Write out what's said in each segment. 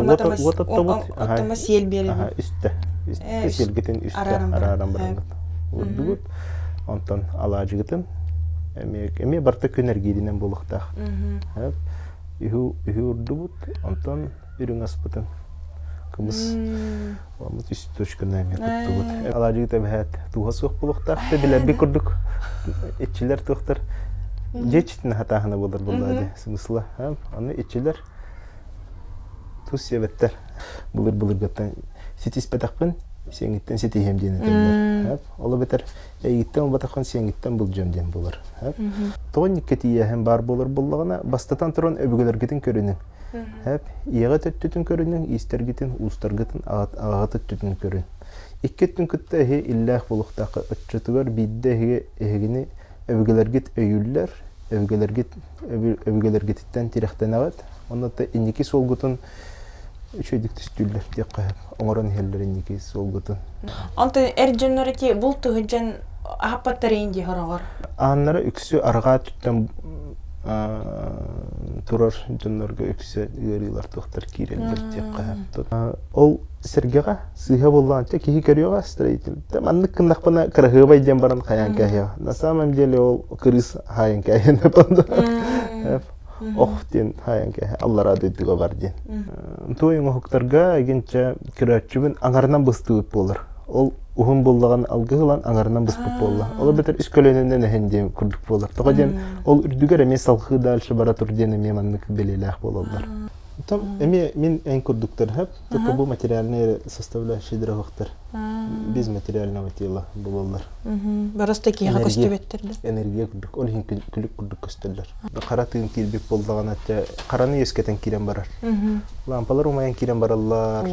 Уот оттобут. Оттомо сиэл биэрэбит. Үстэ. Үстэ сиэлгитин үстэ арааран бараҥҥыт. Урдугут. Онтон алаадьыгытын эмиэ эмиэ барыта күн эргииринэн буолуохтаах. Үһү үһү урдубут. Онтон үрүҥ аспытын кымыс Ламмыт үс точканы эмиэ туттубут. Алаадьыгыт эбэһээт тууһа суох буолуохтаах да билэрбит курдук иччилэр туохтар дьиэ иччитин хатааһына буолар буоллаа дии смысла. Аны иччилэр тус сиэбэттэр. Былыр-былыргыттан ситиспэтэхпин сиэҥиттэн ситиһиэм диэн этэллэр. Ол эбэтэр эйигиттэн ылбатаххын сиэҥиттэн былдьыам диэн буолар. Тоҕо инникке тиийээһин баар буолар буоллаҕына, бастатан туран өбүгэлэргитин көрүнүҥ. Эп, ийэҕит өттүтүн көрүнүҥ, иистэргитин, уустаргытын, аҕаҕыт өттүтүн көрүн. Икки өттүн кытта эһи иллээх буолуохтаахха оччотугар биирдэ эһиги эһигини өбүгэлэргит өйүүллэр, өбүгэлэргит өбүгэлэргититтэн тирэхтэнэҕит, онно инники суолгутун үчүгэйдик түстүүллэр диэххэ сөп, оҥорон иһэллэр инники суолгутун. Онтон эр дьоннор ити булт туһунчан аһаппаттар иин дии хороҕор. Ааннара үксү арҕаа өттүттэн турар дьоннорго үксэ ыарыылар туохтар киирэллэр диэххэ сөп. Ол сэргэҕэ сыыһа буоллаҕына киһи көрүөҕэ строитель маннык гыннахпына кыраһыабай диэн баран хайаан кээһиэҕэ. На самом деле ол кырыыс хаайан кээһиэн ох диэн хаайан кээһэ аллараа дойдуга бар диэн. Туой оҥоһуктарга эгинчэ көрөөччүбүн аҥарынан быстыбыт буолар. Ол уһун буоллаҕын алгыс ылан аҥарынан быспыт буолла. Ол эбэтэр үс көлүөнэнэн эһэн диэн курдук буолар. Тоҕо диэн ол үрдүгэр эмиэ салхыы дальше бара тур диэн эмиэ маннык бэлиэлээх буолаллар. Там эмиэ мин эн курдуктар хөп, только бу материальные составляющие дорогохтар без материального тела буолаллар. Барыста киһиэхэ көстүбэттэр да. Энергия курдук, ол иһин күлүк курдук көстөллөр. Хара тыын киирбит буоллаҕына хараны үөскэтэн киирэн барар. Лампалар умайан киирэн бараллар,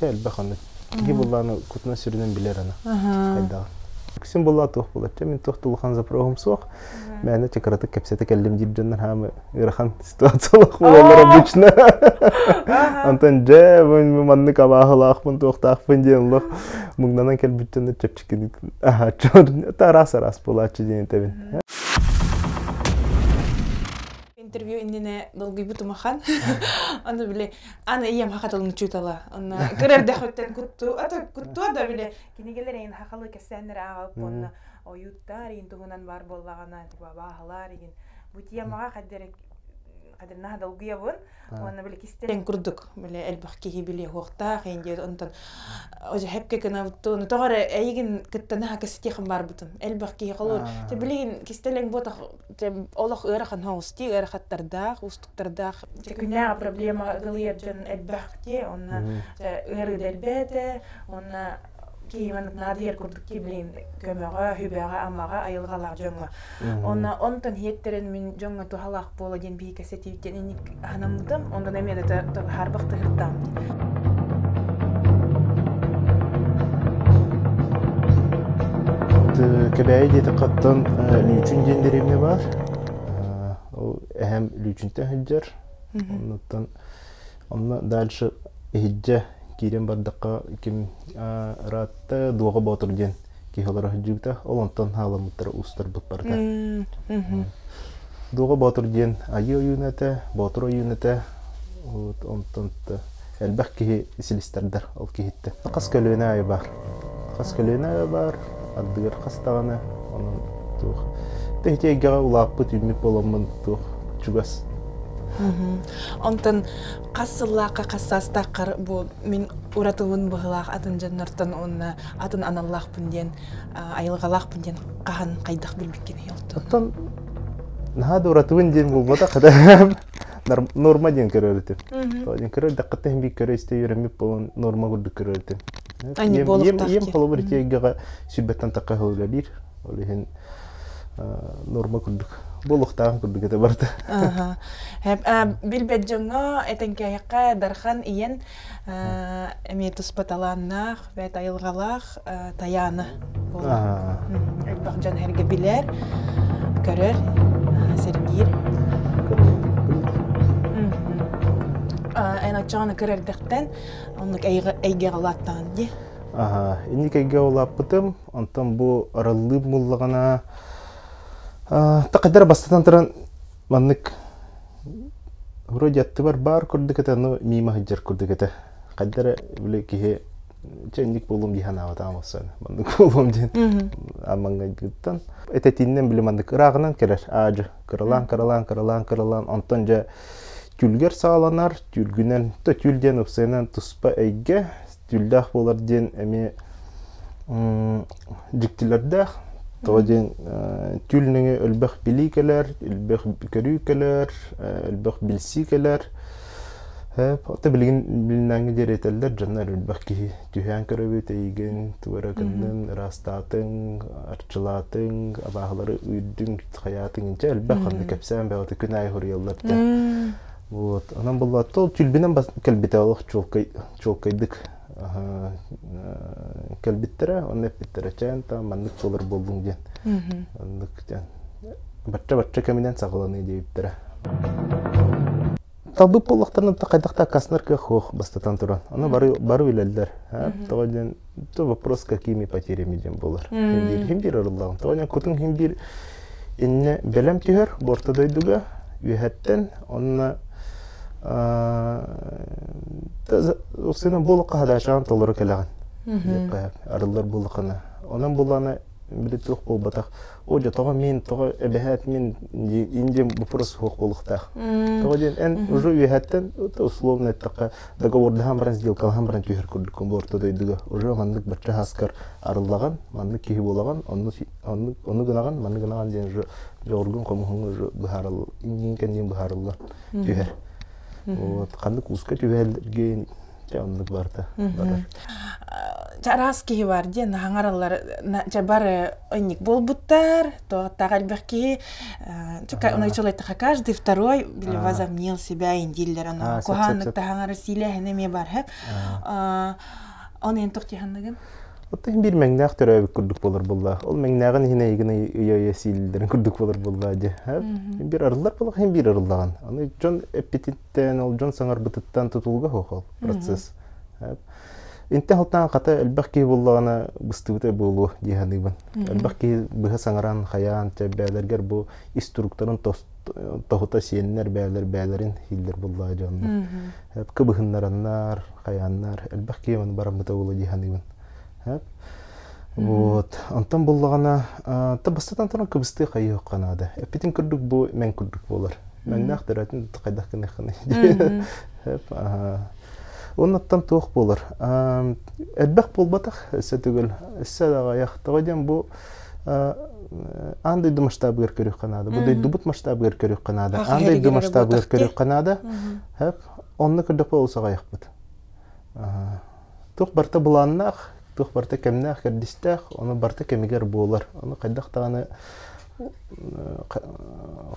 Чэ элбэх аны. Киһи буллааны кутунан сүрүнэн билэр аны. Хайдаҕын. Үксүн буллаа туох буолар. Чэ мин туох да улахан запроһум суох. Мээнэ чэ кыратык кэпсэтэ кэллим диир дьоннор хаамы ыарахан ситуациялаах буолаллар обычно. Онтон дьэ маннык абааһылаахпын туохтаахпын диэн олох муҥнанан кэлбит дьоннор чэпчэкиник аһааччы араас араас буолааччы диэн этэбин. Интервью иннинэ долгуйбут умахан. Аны били аны ийэм хаха тылын учуутала. Онно кырардэхүттэн кутту, ата куттуа да били кинигэлэр эйин хахалы кэпсээннэр ааҕып уонна ойууттар ийин туһунан бар буоллаҕына типа бааһылар игин бу темаҕа хаддер хаддер наһаа долгуйабын уонна били кистэлэҥ курдук били элбэх киһи билиэ хуохтаах иин диэт онтон Оже хепке гынабыттын тоҕо эрэ эйигин кытта наһаа кэситиэхин барбытым элбэх киһи холуур билигин кистэлэҥ буотах олох ыарахан соҕус дии ыарахаттардаах уустуктардаах күннээҕи проблемаҕа ыгылыйар дьон элбэх дии онно ыарыы да элбээтэ уонна киһи маннык наадыйар курдук дии билигин көмөҕө сүбэҕэ амаҕа айылҕалаах дьоҥҥо онно онтон иһиэттэрин мин дьоҥҥо туһалаах буола диэн биһи кэсэтииттэн инник аһанаммытым онтон эмиэ да хаарбах тыһыртаам Кэбээйи диэтэххэ оттон Лүүчүн диэн дэриэбинэ баар. Ол эһэм Лүүчүнтэн сылдьар. Оннуттан онно дальше иһирдьэ киирэн бардахха ким ыраатта Дуоҕа Боотур диэн киһи олоро сылдьыбыта. Ол онтон хааламмыттара уустарбыт барыта. Дуоҕа Боотур диэн айыы ойууна этэ, Боотур ойууна этэ. Вот онтон элбэх киһи силистэрдэр ол киһиттэн. Хас көлүөнэ аайы баар. Хас көлүөнэ аайы баар, ардыгар хас даҕаны, онон туох. Ити эйгэҕэ улааппыт, үүммүт буоламмын туох чугас. Онтон хас сыллаахха, хас саастааххар бу мин уратыбын быһылаах атын дьоннортон уонна атын аналлаахпын диэн, айылҕалаахпын диэн хаһан хайдах билбиккиний оттон? Оттон наһаа да уратыбын диэн буолбатах норма диэн көрөр этим. Диэн көрөр дэххиттэн иһин биир көрө истэ үөрэммит буолан норма курдук көрөр этим. Ийэм холобур ити эйгэҕэ сүүрбэттэн тахха сыл үлэлиир. Ол иһин норма курдук. Буолуохтааҕын курдук этэ барыта. Билбэт дьоҥҥо этэн Дархан ийэн эмиэ туспа талааннаах, бэт айылҕалаах Тайаана буолар. Элбэх дьон эргэ билэр, көрөр, сэргиир. Эн оччоҕуна кыр эрдэхтэн оннук эйгэҕэ улааттаҕын дии. Аха, инник эйгэҕэ улааппытым. Онтон бу арыллыы буллаҕына тақайдара бастатан туран маннык. Вроде аттыбар баар курдук этэ, но мимо сылдьар курдук этэ. Хайда эрэ били киһи чэ инник буолуом дии санаабатаҕым олсон. Маннык буолуом диэн аммаҥҥайгыттан. Этэтииннэн били маннык ырааҕынан кэлэр аадьы. Кыралаан, кыралаан, кыралаан, кыралаан. Онтон дьэ түүлгэр саҕаланар, түүлгүнэн, то түүл диэн уопсайынан туспа эйгэ, түүллээх буолар диэн эмиэ дьиктилэрдээх. Тоҕо диэн түүл нөҥүө элбэх билии кэлэр, элбэх көрүү кэлэр, элбэх билсии кэлэр. Ото билигин билинээҥҥи диэри этэллэр дьоннор элбэх киһи түһээн көрөбүт эйигин тугу эрэ гыннын, ыраастаатыҥ, арчылаатыҥ, абааһылары үүрдүҥ, хайаатыҥ инчэ элбэх ханна кэпсээн бөҕөтө күн аайы суруйаллар да. Вот. Онон булла ол түүлбүнэн кэлбитэ олох чуолкай чуолкайдык кэлбиттэрэ, онно эппиттэрэ чээн там маннык буолар буоллуҥ диэн. Оннук диэн. Бачча-бачча кэминэн саҕаланыы диэбиттэрэ. Талбыт буоллахтарына хайдах да аккаастанар кыах суох бастатан туран. Аны бары бары билэллэр. Тоҕо диэн то вопрос какими потерями диэн буолар. Хин биир хин биир арыллаҕын. Тоҕо диэн кутуҥ хин биир иннэ бэлэм түһэр бу орто дойдуга үөһэттэн онно Сына буолукка хадачаан толору кэлэҕин. Арыллар буоллаххына. Онон буллаана били туох буолбатах. О дьэ тоҕо мин, тоҕо эбэһээт мин индиэн вопрос суох буолуохтаах. Тоҕо диэн эн уже үөһэттэн условно эттэххэ договордаһан баран сделкалаһан баран түһэр курдуккун бу орто дойдуга. Уже маннык бачча хаскар арыллаҕын, маннык киһи буолаҕын, онну онну гынаҕын, маннык гынаҕын диэн уже дьоҕургун хомуһуҥ уже быһаарыл индиин кэнниин быһаарыллан түһэр. Вот ханнык ууска түбэһэллэргин дьэ оннук барыта барар. Араас киһи бар диэн хаҥараллар дьэ бары ынник буолбуттар тоҕоттаах элбэх киһи каждый каждый второй били возомнил себя индииллэр ону куһааннык таһаҥары сиилээһин эмиэ бар хэп оны эн туох дии Оттон биир мэҥнээх төрөөбүт курдук буолар буолла. Ол мэҥнээҕин иһин эйигин ыйа-ыйа сиилдэрин курдук буолар буолла дии. Биир арыллар буоллах иһин биир арыллаҕын. Аны дьон эппититтэн, ол дьон саҥарбытыттан тутулуга суох ол процесс. Интэ халтаан хата элбэх киһи буоллаҕына быстыбыта буолуо дии саныыбын. Элбэх киһи быһа саҥаран, хайаан, бээлэргэр бу ис туруктарын тоһута сиэннэр бээлэр бээлэрин ииллэр буоллаҕа дьоннор. Кыбыһыннараннар, хайааннар, элбэх киһи ону бараммыта буолуо дии саныыбын. Вот. Онтон буллаҕына, та бастатан туран кыбыстыы хайыахха наада. Эппитин курдук бу мэҥ курдук буолар. Мэҥнээх төрөөтүн хайдах гыныаххыный. Оннуттан туох буолар? Элбэх буолбатах өссө түгэл, өссө да аҕыйах. Тоҕо диэн бу аан дойду масштабыгар көрүөххэ наада. Бу дойдубут масштабыгар көрүөххэ наада. Аан дойду масштабыгар көрүөххэ наада. Онно көрдөххө олус аҕыйахпыт. Туох барыта былааннаах, туох барыта кэмнээх, кэрдиистээх, ону барыта кэмигэр буолар. Ону хайдах даҕаны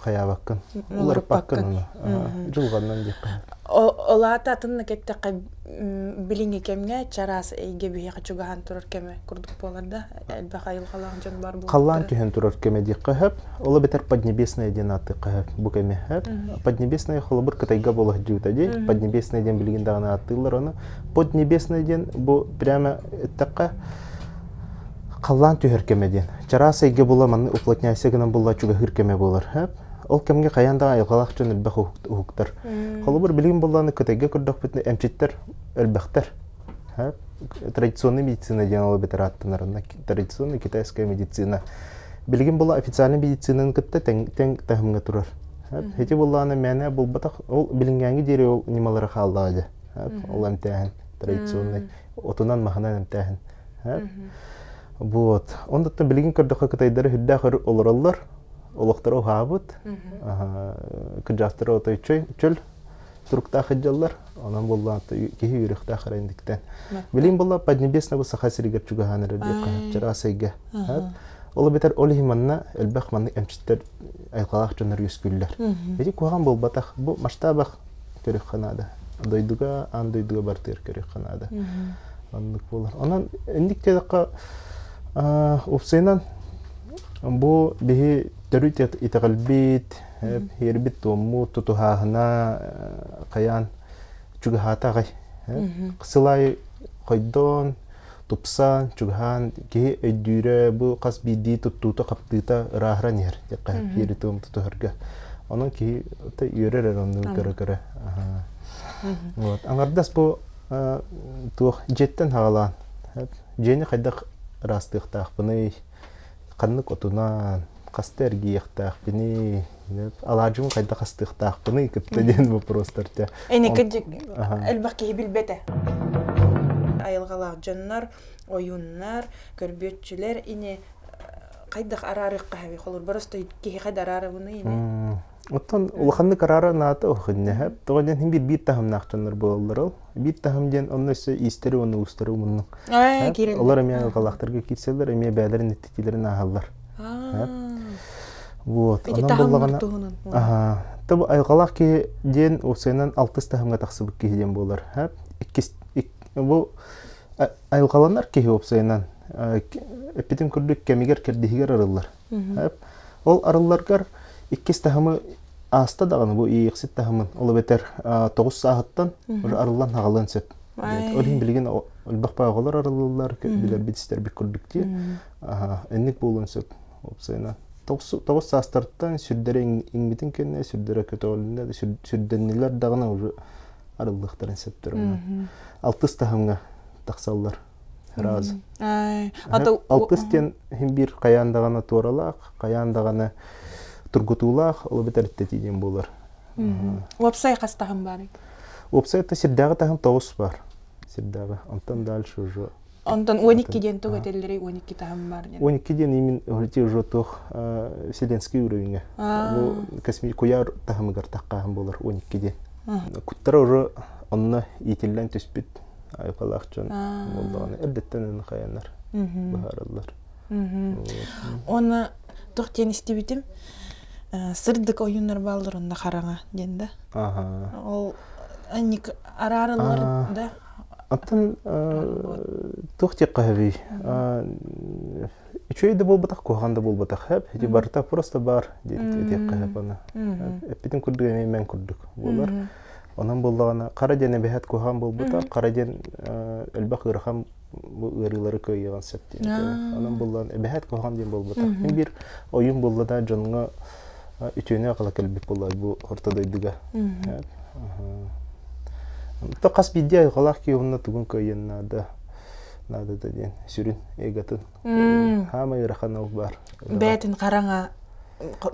хайаабаккын, уларыппаккын ону. Дьылҕаннан диэххэ. Ол аата атыннык эттэххэ билиҥҥи кэмҥэ чараас эйгэ биһиэхэ чугаһаан турар кэмэ курдук буолар да элбэх айылҕалаах дьон бар буолбуттара. Халлаан түһэн турар кэмэ диэххэ сөп. Ол эбэтэр Поднебесная диэн ааттыахха сөп бу кэми сөп. Поднебесная холобур Кытайга буола сылдьыбыта дии. Поднебесная диэн билигин даҕаны ааттыыллар ону. Поднебесная диэн бу прямо эттэххэ халлаан түһэр кэмэ диэн. Чараас эйгэ була манны уплотняйся гынан буолла чугаһыыр кэмэ буолар. Сөп. Ол кэмҥэ хайаан даҕаны айылҕалаах дьон элбэх уһуктар. Холобур билигин буоллаҕына Кытайга көрдөхпүтүнэ эмчиттэр элбэхтэр. Традиционная медицина диэн ол эбэтэр ааттанар традиционная китайская медицина. Билигин була официальный медицинаны кытта тэҥ, тэҥ таһымҥа турар. Ити буоллаҕына мээнэ булбатах ол билиҥҥээҥҥи диэри ол ньымалара хааллаҕа дьэ. Ол эмтээһин традиционный отунан маһынан эмтээһин. Вот. Оннуттан билигин көрдөххө кытайдары үрдээх өр олороллор. Олохторо уһаабыт. Кырдьаҕастара отой чөл туруктаах сылдьаллар. Онон буоллаҕына киһи үөрүөхтээх эрэ индиктэн. Билигин буолла Поднебесного Саха сиригэр чугаһаан эрэр диэххэ чараас эйгэ. Ол эбэтэр ол иһин манна элбэх маннык эмчиттэр айылҕалаах дьоннор үөскүүллэр. Ити куһаҕан буолбатах. Бу масштабах көрүөххэ наада. Дойдуга, аан дойдуга бартыгар көрүөххэ наада. Оннук буолар. Онон инник диэтэххэ уопсайынан бу биһи төрүт итэҕэлбит, Иэрбит-туоммут тутуһааһына хайаан чугаһаата аҕай. Сыл аайы хойдоон, тупсан, чугаһаан киһи өйдүүрэ бу хас биирдии туттуута-хаптыыта ырааһыран иһэр диэххэ иэри-туом тутуһарга. Онон киһи үөрэр эрэ оннугу көрө-көрө. Вот. Аҥардас бу туох дьиэттэн хаҕалаан дьиэни хайдах ыраастыахтаахпыный, ханнык отунан, хаста эргийиэхтээхпиний, алаадьыбын хайдах астыахтаахпыный кытта диэн вопростар те. Эни элбэх киһи билбэтэ. Айылҕалаах дьоннор, ойууннар, көрбүөччүлэр ини хайдах араарыахха хэби холур боростой киһи хайда араарабыный ини. Оттон улаханнык араара наата охиннэһэп. Тоҕо диэн хин биир биир таһымнаах дьоннор буолаллар ол. Биир таһым диэн онно өссө иистэри уонна уустары умуннуҥ. Олор эмиэ айылҕалаахтарга киирсэллэр, эмиэ бэйэлэрин иттитиилэрин ааһаллар. Вот. Ити Онон таһымнар буоллаҕына туһунан. аха Тобу айылҕалаах киһи диэн уопсайынан алтыс таһымҥа тахсыбыт киһи диэн буолар. Иккис бу айылҕаланар киһи уопсайынан эппитим курдук кэмигэр кэрдиһигэр арыллар. Ол арылларгар иккис таһымы ааста даҕаны бу иэйэхсит таһымын ол эбэтэр 9 сааһыттан уже арыллан хаҕалыан сөп. Ол иһин билигин элбэх оҕолор арыллаллар, билэрбит истэрбит курдук дии. Инник буолуон сөп уопсайынан. 9 саастартан сүрдэрэ иҥмитин кэннэ сүрдэрэ көтөҕүлүннэ сүрдэннилэр даҕаны уже арыллыахтарын сөптөр. Алтыс таһымҥа тахсаллар. Раз. Алтыс диэн иһин биир хайаан даҕаны туоралаах, хайаан даҕаны тургутуулаах, ол эбэтэр иттэтии диэн буолар. Уопсай хас таһым баарый? Уопсай это сирдээҕи таһым 9 бар. Сирдээҕи. Онтон дальше уже Онтон 12 диэн тугу этэллэрий 12 таһым бар диэн? 12 диэн именно уже туох вселенский уровеньҥа. Бу косми куйаар таһымыгар таххааһын буолар 12 диэн. Куттара уже онно иитиллэн түспүт айылҕалаах дьон буоллаҕына эрдэттэн аны хайанар быһаараллар. Оны туох диэн истибитим сырдык ойууннар бааллар онно хараҥа диэн да. Ол анник араарыллар да. Оттон туох диэххэ сөбүй? Үчүгэй да буолбатах, куһаҕан да буолбатах. Хэп, ити барыта просто бар диэн этиэххэ сөп аны. Эппитин курдук эмиэ мэн курдук буолар. Онон буоллаҕына хара диэн эбэһээт куһаҕан буолбута, хара диэн элбэх ыарахан бу ыарыылары кыайыаҕын сөп диэн. Онон буоллаҕына эбэһээт куһаҕан диэн буолбатах. Мин биир ойуун буолла да дьоҥҥо үтүөнү аҕала кэлбит буолла бу орто дойдуга. То хас биирдии айылҕалаах киһи уонна тугун кыайыан наада наадата диэн сүрүн эготун. Хаамай ыарахан ол бар. Бээтин хараҥа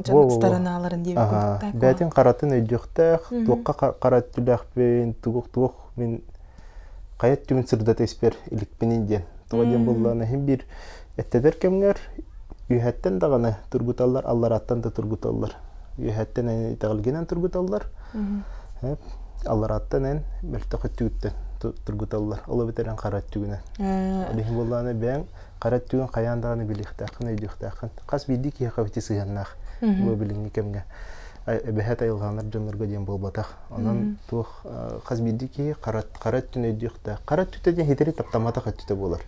стороналарын диэбит курдук. Бээтин харатын өйдүөхтээх, туохха хара өттүлээхпин, тугух туох мин хайа өттүгүн сырдата испэр иликпинин диэн. Тоҕо диэн буоллаҕына иһин биир эттэтэр кэмҥэр үөһэттэн даҕаны тургуталлар, алларааттан да тургуталлар. Үөһэттэн эн итэҕэлгинэн тургуталлар, алларааттан эн мөлтөх өттүгүттэн тургуталлар. Ол эбэтэр эн хара өттүгүнэн. Ол иһин буоллаҕына бэйэҥ хара өттүгүн хайаан даҕаны билиэхтээххин, өйдүөхтээххин. Хас биирдии киһиэхэ ити сыһыаннаах бу билиҥҥи кэмҥэ эбэһээт айылҕаланар дьоннорго диэн буолбатах. Онон туох хас биирдии киһи хара, хара өттүн өйдүөхтээх. Хара өттүтэ диэн хитэри таптамматах өттүтэ буолар.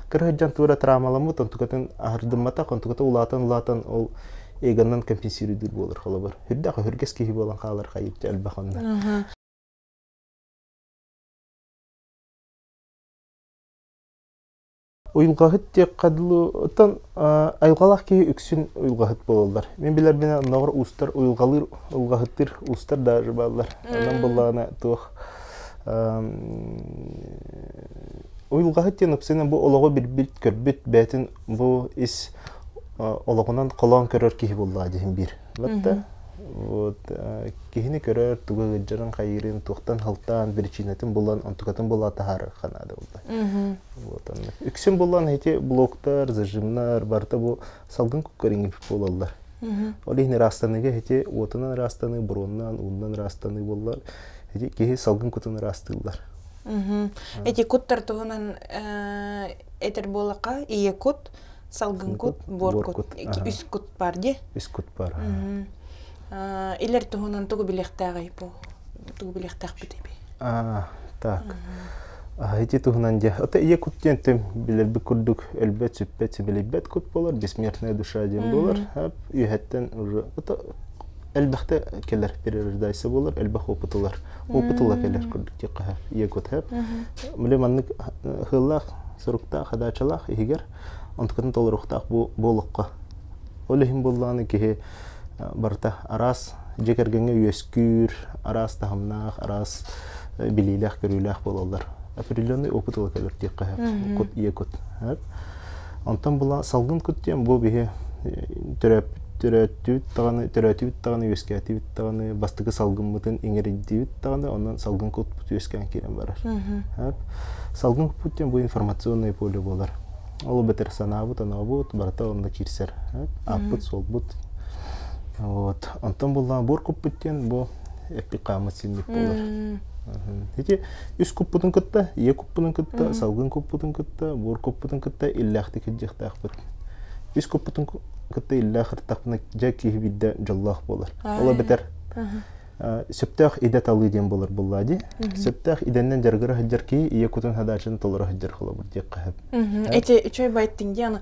Кыра сылдьан туора травмаламмыт, онтукатын аһардымматах, онтуката улаатан-улаатан ол эгонан компенсируйдуур буолар холобур. Үрдээх өһүргэс киһи буолан хаалар хайыпча элбэх онно. Уйулҕаһыт диэххэ дылы, оттон айылҕалаах киһи үксүн уйулҕаһыт буолаллар. Мин билэрбинэн оннооҕор уустар уйулҕалыыр, уйулҕаһыттыыр уустар даже бааллар. Онон буллаҕына туох уйулҕаһыт диэн уопсайынан бу олоҕу билбит, көрбүт, бэйэтин бу ис олоҕунан холоон көрөр киһи буоллаҕа диһин биир. Батта вот киһини көрөр, тугу ыддьарын, хайыырын, туохтан халтаан, причинатын булан, онтукатын була таһаарар ханаада булла. Вот онно. Үксүн булан эти блоктар, зажимнар, барыта бу салгын куккариҥи буолаллар. Ол иһин ыраастаныыга эти уотунан ыраастаныы, буруоннан, ууннан ыраастаныы буоллар, эти киһи салгын кутун ыраастыыллар. Эти куттар туһунан этэр буоллахха, ийэ кут, салгын кут, буор кут, үс кут бар дии. Үс кут бар. Илэр туһунан тугу билиэхтээҕий бу? Тугу билиэхтээхпит эби? Так. Ити туһунан дьэ. Ото ийэ кут диэн түм билэрбит курдук өлбөт, сүппэт, сибилийбэт кут буолар, бессмертная душа диэн буолар. Үөһэттэн уже ото элбэхтэ кэлэр перерождайся буолар, элбэх опыт ылар. Опыт ыла кэлэр курдук диэххэ ийэ кут. Били маннык ыһыылаах, суруктаах, хадаачалаах иһигэр онтукатын толоруохтаах бу олоххо. Ол иһин буоллаҕына киһи Барыта араас дьиэ кэргэҥҥэ үөскүүр, араас таһымнаах, араас билиилээх-көрүүлээх буолаллар. Определенный опыт ыла кэлэр диэххэ сөп. Кут, ийэ кут. Онтон була салгын кут диэн бу биһи төрөөттүбүт даҕаны, төрөөтүбүт даҕаны, үөскээтибит даҕаны, бастакы салгыммытын иҥэриддибит даҕаны, онон салгын кутпут үөскээн киирэн барар. Салгын куппут диэн бу информационное поле буолар. Ол эбэтэр санаабыт, онообут барыта онно киирсэр. Ааппыт, суолбут. Вот. Онтон буллаҕа буор куппут диэн бу эппит хааммыт синник буолар. Ити үс куппутун кытта, ийэ куппутун кытта, салгын куппутун кытта, буор куппутун кытта иллээхтик илдьиэхтээхпит. Үс куппутун кытта иллээх ыртахпына дьэ киһи биирдэ дьоллоох буолар. Ол эбэтэр сөптөөх идэ талыы диэн буолар буоллаа дии. Сөптөөх идэннэн дьарыгыра сылдьар киһи ийэ кутун хадаачын толоро сылдьар холобур диэххэ сөп. Эти үчүгэй байттыҥ дии аны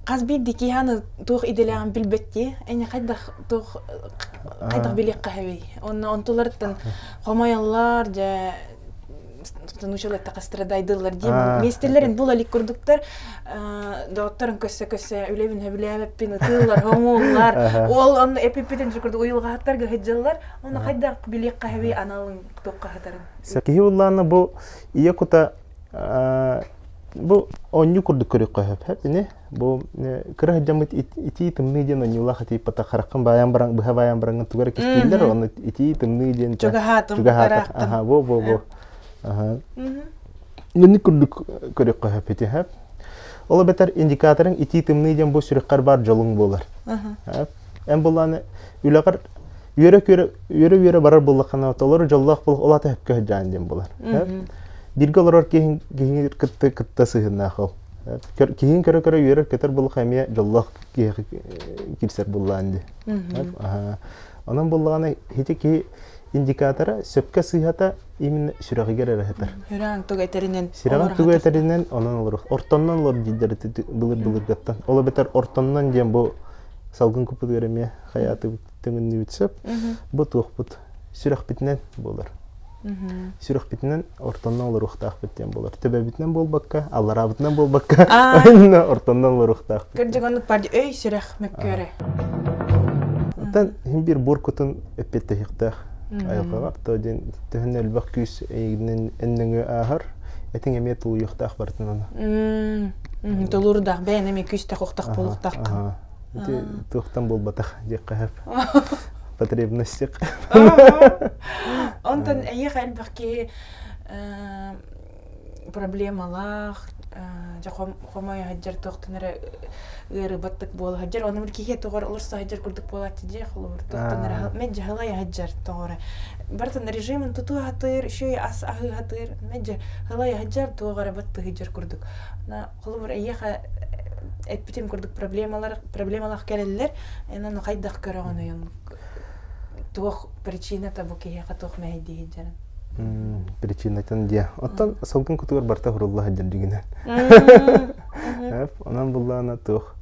хас биирдии киһи аны туох идэлээҕин билбэт дии. Эни хайдах туох хайдах билиэххэ сөбүй? Онно онтуларыттан хомойоллор дьэ научил эттэххэ страдайдыллар дии миэстэлэрин була илик курдуктар доҕотторун көссө-көссө үлэбин сөбүлээбэппин ытыыллар хоҥууллар ол онно эпиппитин курдук уйулҕаһыттарга сылдьаллар онно хайдах билиэххэ сөбүй аналын туохха сытарын Киһи буллаана бу ийэ кута бу оонньуу курдук көрүөххэ сөп ини Бу кыра сылдьаммыт итии тымныы диэн онньуулаах итии хараххын баайан баран быһа баайан бараҥҥын тугу эрэ кистииллэр онно итии тымныы диэн чугаһаатым чугаһаатым аха бу бу бу аха Инник курдук көрүөххэ сөп ити сөп Ол эбэтэр индикаторыҥ итии тымныы диэн бу сүрэххэр баар дьолуҥ буолар. Эн буллааны үлэҕэр үөрэ-үөрэ үөрэ-үөрэ барар буоллаххына толору дьоллоох буолуох ол аата сөпкө сылдьаан диэн буолар. Бииргэ олорор киһиҥ киһиҥ кытта кытта сыһыннаах ол. Киһиҥ көрө-көрө үөрэр-көтөр буоллахха эмиэ дьоллоох киһиэхэ киирсэр буоллаан дии. Онон буоллаҕына ити киһи индикатора сөпкө сыыһата именно сүрэҕигэр эрэ сытар. Сүрэҕиҥ тугу этэринэн Сүрэҕиҥ тугу этэринэн онон олоруох. Ортоннон олор дииллэр былыр-былыргаттан. Ол эбэтэр ортоннон диэн бу салгын куппутугар эмиэ хайаатыбыт тэҥиннибит сөп. Бу туохпут сүрэхпитинэн буолар. Сүрэхпитинэн ортоннон олоруохтаахпыт диэн буолар. Төбөбүтүнэн буолбакка, аллараабытынан буолбакка, ортоннон олоруохтаахпыт. Кырдьык оннук бар өй сүрэх мөккүөрэ. Оттон иһин биир буор кутун эппиэттэһиэхтээх айылҕаҕа. То диэн төһөн элбэх күүс эйигинэн эннөҥүө ааһар, этиҥ эмиэ тулуйуохтаах барытын аны. Тулуурдаах бэйэн эмиэ күүстээх охтох буолуохтааххын. Ити туохтан буолбатах диэххэ сөп. Потребностях. Онтон эйиэхэ элбэх киһи проблемалаах, дьэ хомой сылдьар туохтан эрэ ыарыыбаттык буола сылдьар. Ону бир киһи тоҕор олорсо сылдьар курдук буолааччы дьиэ холобур туохтан эрэ мэлдьи халай сылдьар тоҕо эрэ. Барытын режимин тутуу сатыыр, үчүгэй ас аһыы сатыыр, мэлдьи халай сылдьар туох эрэ баттыы сылдьар курдук. Холобур, эйиэхэ эппитим курдук проблемалар проблемалаах кэлэллэр. Эн ону хайдах көрөҕүн уйун туох причината бу киһиэхэ туох мэһэйдии сылдьарын? Причинатын диэ. Оттон салгын кутугар барта хурулла сылдьар дигинэн. Онон буллаана туох.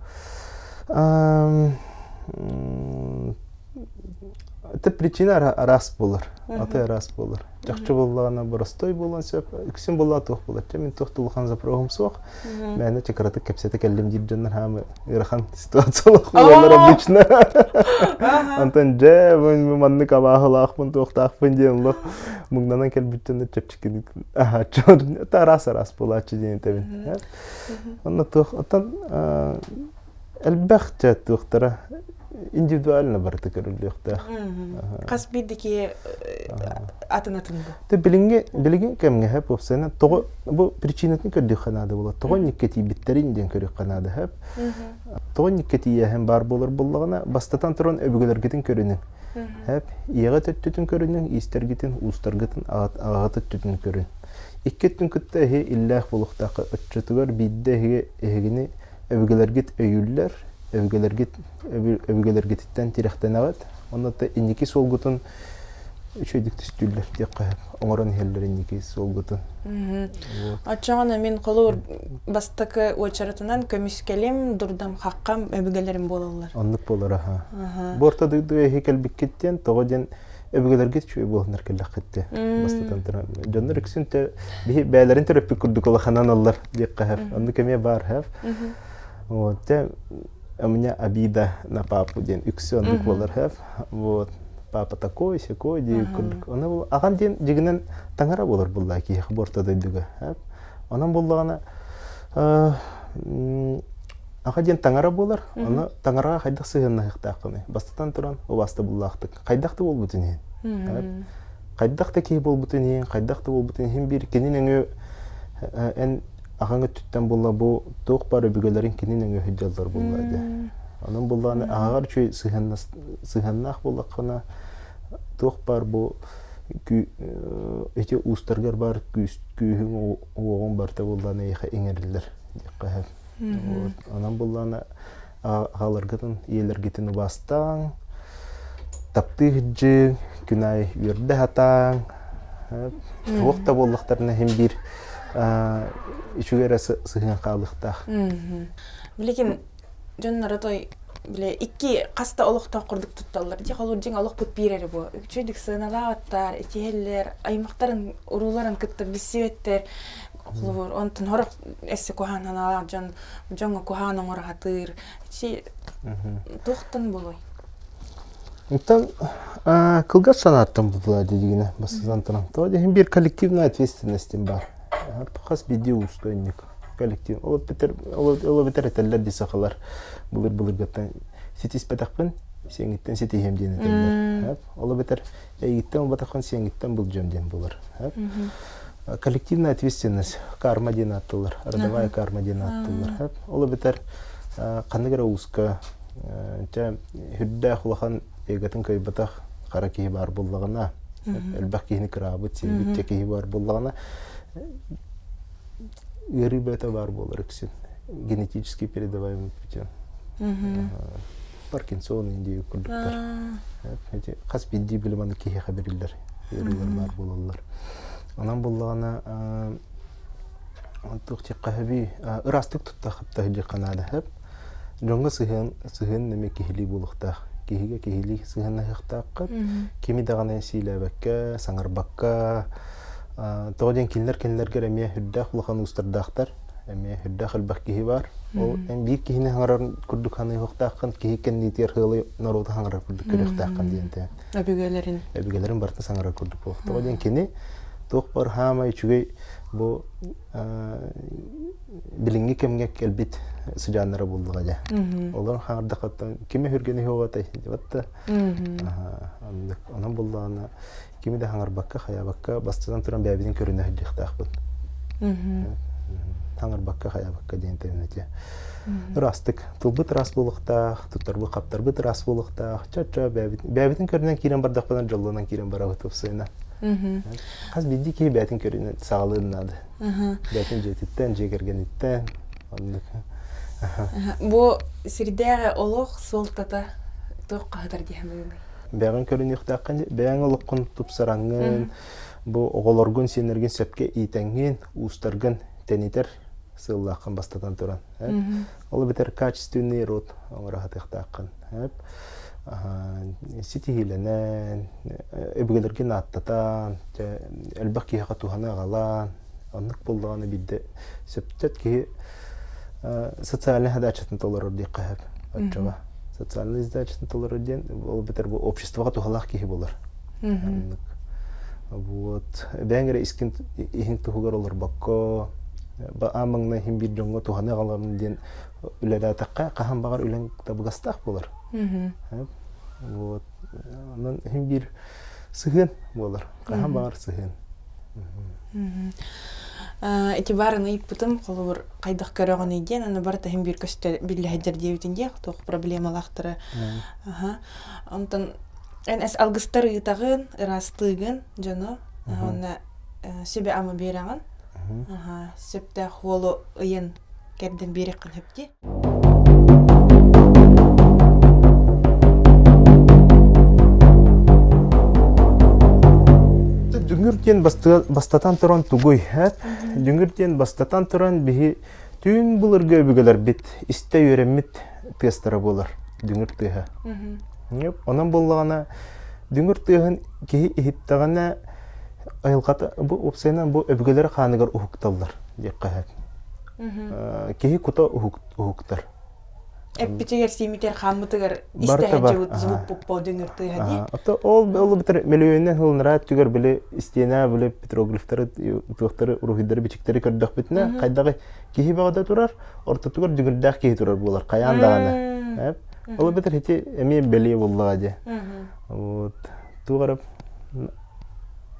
Это причина араас буолар. Аты араас буолар. Чахчы буоллаҕына боростой буолуон сөп. Үксүн буоллаҕа туох буолар. Чэ мин туох да улахан запроһум суох. Мээнэ чакыратык кэпсэтэ кэллим диир дьоннор хаамы ыарахан ситуациялаах буолаллар обычно. Онтон дьэ бу маннык абааһылаахпын туохтаахпын диэн олох муҥнанан кэлбит дьоннор чэпчэкиник аһааччылар. Это араас-араас буолааччы диэн этэбин. Онно туох оттон элбэх дьэ туохтара индивидуально барыта көрүллүөхтээх. Хас биирдии киһи атын атын бу. Те билиҥҥи билигин кэмҥэ хэп уопсайынан тоҕо бу причинатын көрдүөххэ наада буолар. Тоҕо инникке тиийбиттэрин диэн көрүөххэ наада хэп. Тоҕо инникке тиийээһин баар буолар буоллаҕына бастатан туран өбүгэлэргитин көрүнүҥ. Хэп ийэҕит өттүтүн көрүнүҥ, иистэргитин, уустаргытын, аҕаҕыт өттүтүн көрүн. Икки өттүн кытта эһи иллээх буолуохтаахха оччотугар биирдэ эһиги эһигини өбүгэлэргит өйүүллэр, өбүгэлэргит өбүгэлэргититтэн тирэхтэнэҕит. Онно инники суолгутун үчүгэйдик түстүүллэр диэххэ сөп. Оҥорон иһэллэр инники суолгутун. Оччоҕуна мин холуур бастакы уочаратынан көмүскэлим, дурдам хаххам өбүгэлэрим буолаллар. Оннук буолар аха. Бу орто дойдуга эһи кэлбиккит диэн тоҕо диэн өбүгэлэргит үчүгэй буоланнар кэллэххит диэ. Бастатан туран дьоннор үксүн те биһи бээлэрин төрөппүт курдук улаханан аллар диэххэ сөп. Оннук эмиэ баар сөп. Вот те У меня обида на папу диэн үксү оннук буолар хөп. Вот папа такой, сякой диир курдук. Оны аҕам диэн дьигинэн таҥара буолар буллаа киһиэхэ бу орто дойдуга. Онон буллаҕына аҕа диэн таҥара буолар. Ону таҥараҕа хайдах сыһыаннаһыахтааххыный? Бастатан туран убаастабыллаахтык. Хайдах да буолбутун иһин. Хайдах да киһи буолбутун иһин, хайдах да буолбутун иһин биир кини нөҥүө эн аҕаҥ өттүттэн буолла бу туох баар өбүгэлэрин кини нөҥүө сылдьаллар буолла дии. Онон буоллаҕына аҕаҕар үчүгэй сыһыаннаах буоллаххына туох баар бу ити уустаргар баар күүһүҥ уоҕуҥ барыта буоллаҕына эйиэхэ иҥэриллэр диэххэ сөп. Онон буоллаҕына аҕаларгытын, ийэлэргитин убаастааҥ, таптыы сылдьыҥ, күн аайы үөрдэ сатааҥ, туох да буоллахтарына иһин биир үчүгэй эрэ сыһыан хаалыахтаах. Билигин дьонноро той бile икки хаста олохтоох курдук тутталлар. Дьэ холур дьиҥ олохпут биир эрэ буо. Үчүгэй сыаналаабаттар, итиһэллэр, аймахтарын, урууларын кытта билсибэттэр. Холобур, онтон хорох эссе куһаан санаалаах дьон дьоҥҥо куһаҕан оҥоро сатыыр. Ити туохтан буолуой? Оттон кылгас санааттан булла дигинэ бастатан туран. То иһин биир коллективная ответственность бар. Хас биирдии уустуйунньук коллектив. Ол битер ол битер этэллэр дии сахалар былыр былыргыттан ситиспэтэхпин сиэҥиттэн ситиһиэм диэн этэллэр. Ол битер эйигиттэн ылбатаххын сиэҥиттэн былдьыам диэн буолар. Коллективная ответственность карма диэн ааттылар, родовая карма диэн ааттылар. Ол эбэтэр ханнык эрэ ууска чэ үрдээх улахан эготын кыайбатах хара киһи баар буоллаҕына, элбэх киһини кыраабыт, сиэбит киһи баар буоллаҕына, ыарыы бөтө баар буолар үксүн. Генетически передаваемый путем. Паркинсон индии курдуктар. Хас биирдии билим аны киһиэхэ бэриллэр ыарыылар баар буолаллар. Онон буоллаҕына туох диэххэ сөбүй ыраастык тутта хапта сылдьыахха наада сөп. Дьоҥҥо сыһыан сыһыан эмиэ киһилии буолуохтаах. Киһигэ киһилии сыһыаннаһыахтааххыт. Кими даҕаны сиилээбэккэ, саҥарбакка тоҕо диэн кинилэр кинилэргэр эмиэ үрдээх улахан уустардаахтар. Эмиэ үрдээх элбэх киһи баар. Ол эн биир киһини хаҥарар курдук саныахтааххын, киһи кэнниитигэр ыалы норуоту хаҥарар курдук көрүөхтээххин диэн этэ. Өбүгэлэрин. Өбүгэлэрин барытын саҥарар курдук буолуох. Тоҕо диэн кини туох бар хаамай үчүгэй бу билиҥҥи кэмҥэ кэлбит сыдьааннара буоллаҕа дьэ. Олорон хаҥардаххыттан кими хүргэни хуоҕатай дебатта. Онон буллаҕына кими да хаҥарбакка, хайаабакка бастатан туран бэйэбитин көрүнэ сылдьыахтаахпыт. Хаҥарбакка, хайаабакка диэн тэбинэтэ. Ырастык. Тылбыт ыраас буолуохтаах, туттарбыт хаптарбыт ыраас буолуохтаах. Чо-чо бэйэбитин бэйэбитин көрүнэн киирэн бардахпына дьоллонон киирэн барабыт упсайына. Хас биирдии киһи бэйэтин көрүнэн саҕалыан наада. Бэйэтин дьиэтиттэн, дьиэ кэргэниттэн оннук. Бу сирдээҕи олох суолтата туох хаһытар дии саныыгыный? Бэйэҕин көрүнүөхтээххин, бэйэҥ олоххун тупсараҥҥын, бу оҕолоргун, сиэннэргин сөпкө иитэҥҥин, уустаргын тэнитэр сыаллааххын бастатан туран. Ол эбэтэр качественный род оҥоро сатыахтааххын. Ситиһиилэнэн, өбүгэлэргин ааттатан, элбэх киһиэхэ туһаны аҕалан, оннук буоллаҕына биирдэ сөптөөх киһи социальнай задачатын толорор диэххэ сөп. Оччоҕо социальнай задачатын толорор диэн ол эбэтэр бу обществоҕа туһалаах киһи буолар. Оннук. Вот. Бэйэҥ эрэ искин иһин туһугар олорбокко, аан маҥнай иһин биир дьоҥҥо туһаны аҕаламын диэн үлэлээтэххэ, хаһан баҕар үлэҥ табыгастаах буолар. Вот. Онон иһин биир сыһыан буолар. Хаһан баҕар сыһыан. Ити баарын ыйыппытым, холобур, хайдах көрөҕүнүй диэн, аны барыта иһин биир көстө биллэһэдэр диэбитин диэх, туох проблемалаахтара. Онтон эн эс алгыстар ыытаҕын, ыраастыыгын дьону, уонна сүбэ-ама биэрэҕин. Сөптөөх уолу ыйан кэрдэн биэриэххин сөп дии. Дүҥүр диэн бастатан туран тугуй? Дүҥүр диэн бастатан туран биһи түүн былыргы өбүгэлэрбит истэ үөрэммит тыастара буолар дүҥүр тыаһа. Онон буоллаҕына дүҥүр тыаһын киһи иһиттэҕинэ айылҕата бу уопсайынан бу өбүгэлэр хааныгар уһукталлар диэххэ сөп. Киһи кута уһуктар. Эппитигэр, сиимитигэр, хааммытыгар истэһэдьибит звук пуппо дүҥүр тыаһа дии. Ото ол ол битер миллионнан хылынара түгэр били истиэнэ били петроглифтары туохтары уруһуйдары бичиктэри көрдөхпүтүнэ хайдаҕы киһи бөҕөтө турар ортотугар дүҥүрдээх киһи турар буолар хайаан даҕаны. Ол битер ити эмиэ бэлиэ буоллаҕа дии. Вот туох эрэ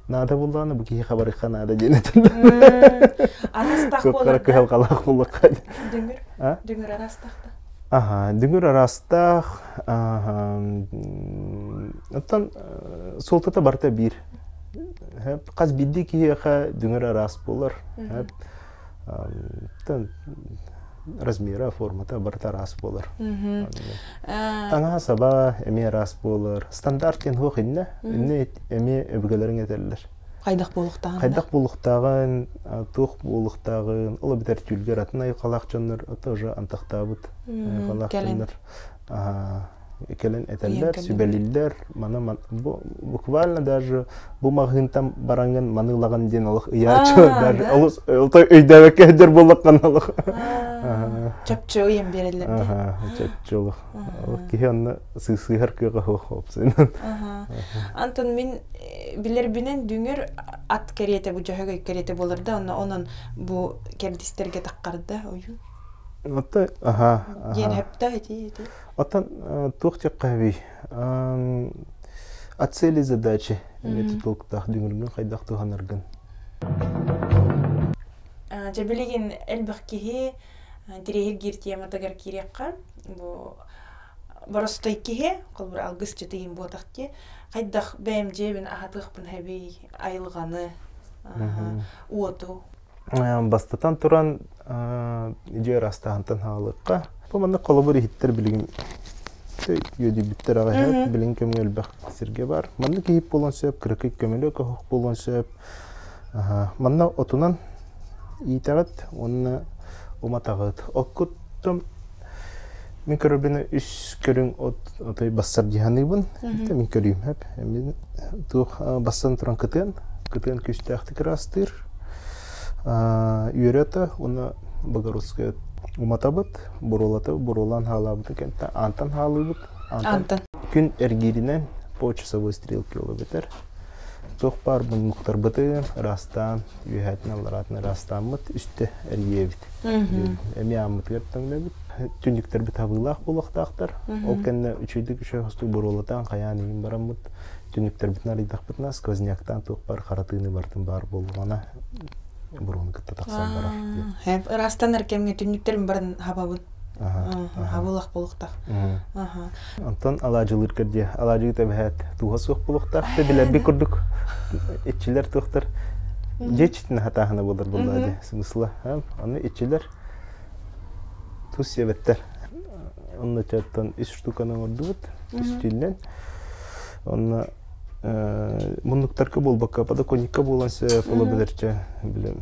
наада буоллаҕына бу киһи хабарыхха наада диэн этэллэр. Арастах буолар. Кыһалҕалаах буоллахха. Дүҥүр. Дүҥүр арастах да. Аха, дүҥүр арастаах. Оттон суолтата барыта биир. Хас биирдии киһиэхэ дүҥүр араас буолар. Оттон размера, формата барыта араас буолар. Таҥаһа саба эмиэ араас буолар. Стандарт диэн суох иннэ. Иннэ эмиэ өбүгэлэриҥ этэллэр. Хайдах буолуохтааҕын. Хайдах буолуохтааҕын, туох буолуохтааҕын, ол эбэтэр түүлгэр атын айылҕалаах дьоннор тоже антахтаабыт айылҕалаах дьоннор кэлэн этэллэр, сүбэлииллэр. Маны буквально даже бу маҕаһыынтан бараҥҥын маны ылаҕын диэн олох ыйааччы даже олус өйдөөбөккө сылдьар буоллаххына олох. Чопчу ыйан биэрэллэр дии. Чопчу олох. Киһи онно сыысыһар кыаҕа суох опсуйунан. Антон мин билэрбинэн дүҥүр ат кэриэтэ бу дьөһөгөй кэриэтэ буолар да онно онон бу кэрдистэргэ таххарда ойуу. Оттон аха. Диэн хөптө ити ити. Оттон туох диэххэ От цели задачи эмиэ тутулуктаах дүҥүргүн хайдах туһанаргын. Дьэ билигин элбэх киһи интэриэһиргиир тематыгар киириэххэ бу боростой киһи холобур алгысчыт иһин буотах дии хайдах бэйэм дьиэбин аһатыахпын хэбий айылҕаны уоту Бастатан туран дьиэ ыраастааһынтан хаалыахха. Бу маннык холобур иһиттэр билигин үөдүйбүттэр аҕай билин кэмҥэ элбэх сиргэ бар. Маннык иһит буолуон сөп, кыракый көмөлөк оһох буолуон сөп. Манна отунан иитэҕит уонна уматаҕыт. Оккуттум мин көрөрбүнэ үс көрүҥ от отой бассар дии саныыбын. Мин көрүүм хөп. Мин туох бассан туран кытыан, кытыан күүстээхтик ыраастыыр. Үөрэ уонна Богородская уматабыт, буруолаты буруолаан хаалаабытын кэнтэ аантан хаалыыбыт. Аантан. Күн эргииринэн по часовой стрелке ол эбэтэр туох баар муннуктарбытын ыраастаан, үөһээтин аллараатын ыраастааммыт үстэ эргийэбит. Эмиэ ааммытыгар төҥнөбүт. Түннүктэрбит хабыылаах буолуохтаахтар. Ол кэннэ үчүгэйдик үчүгэй хостук буруолатаан хайаан иһин бараммыт түннүктэрбитин арыйдахпытына сквозняктаан туох баар хара тыыны барытын баар буоллаҕына буруону кытта тахсан барар диэн. Ыраастанар кэмҥэ түннүктэрин барын хабабын. Хабылах буолуохтаах. Онтон алаадьылыыр дии алаадьы тэбэһээт тууһа суох буолуохтаах да билэрбит курдук иччилэр туохтар дьиэ иччитин хатааһына буолар буоллаа дии смысла аны иччилэр тус сиэбэттэр онно чаттан үс штуканы оҥордубут үстүүннэн онно муннуктарга буолбакка подоконникка буолан сөп ол эбэтэрчэ били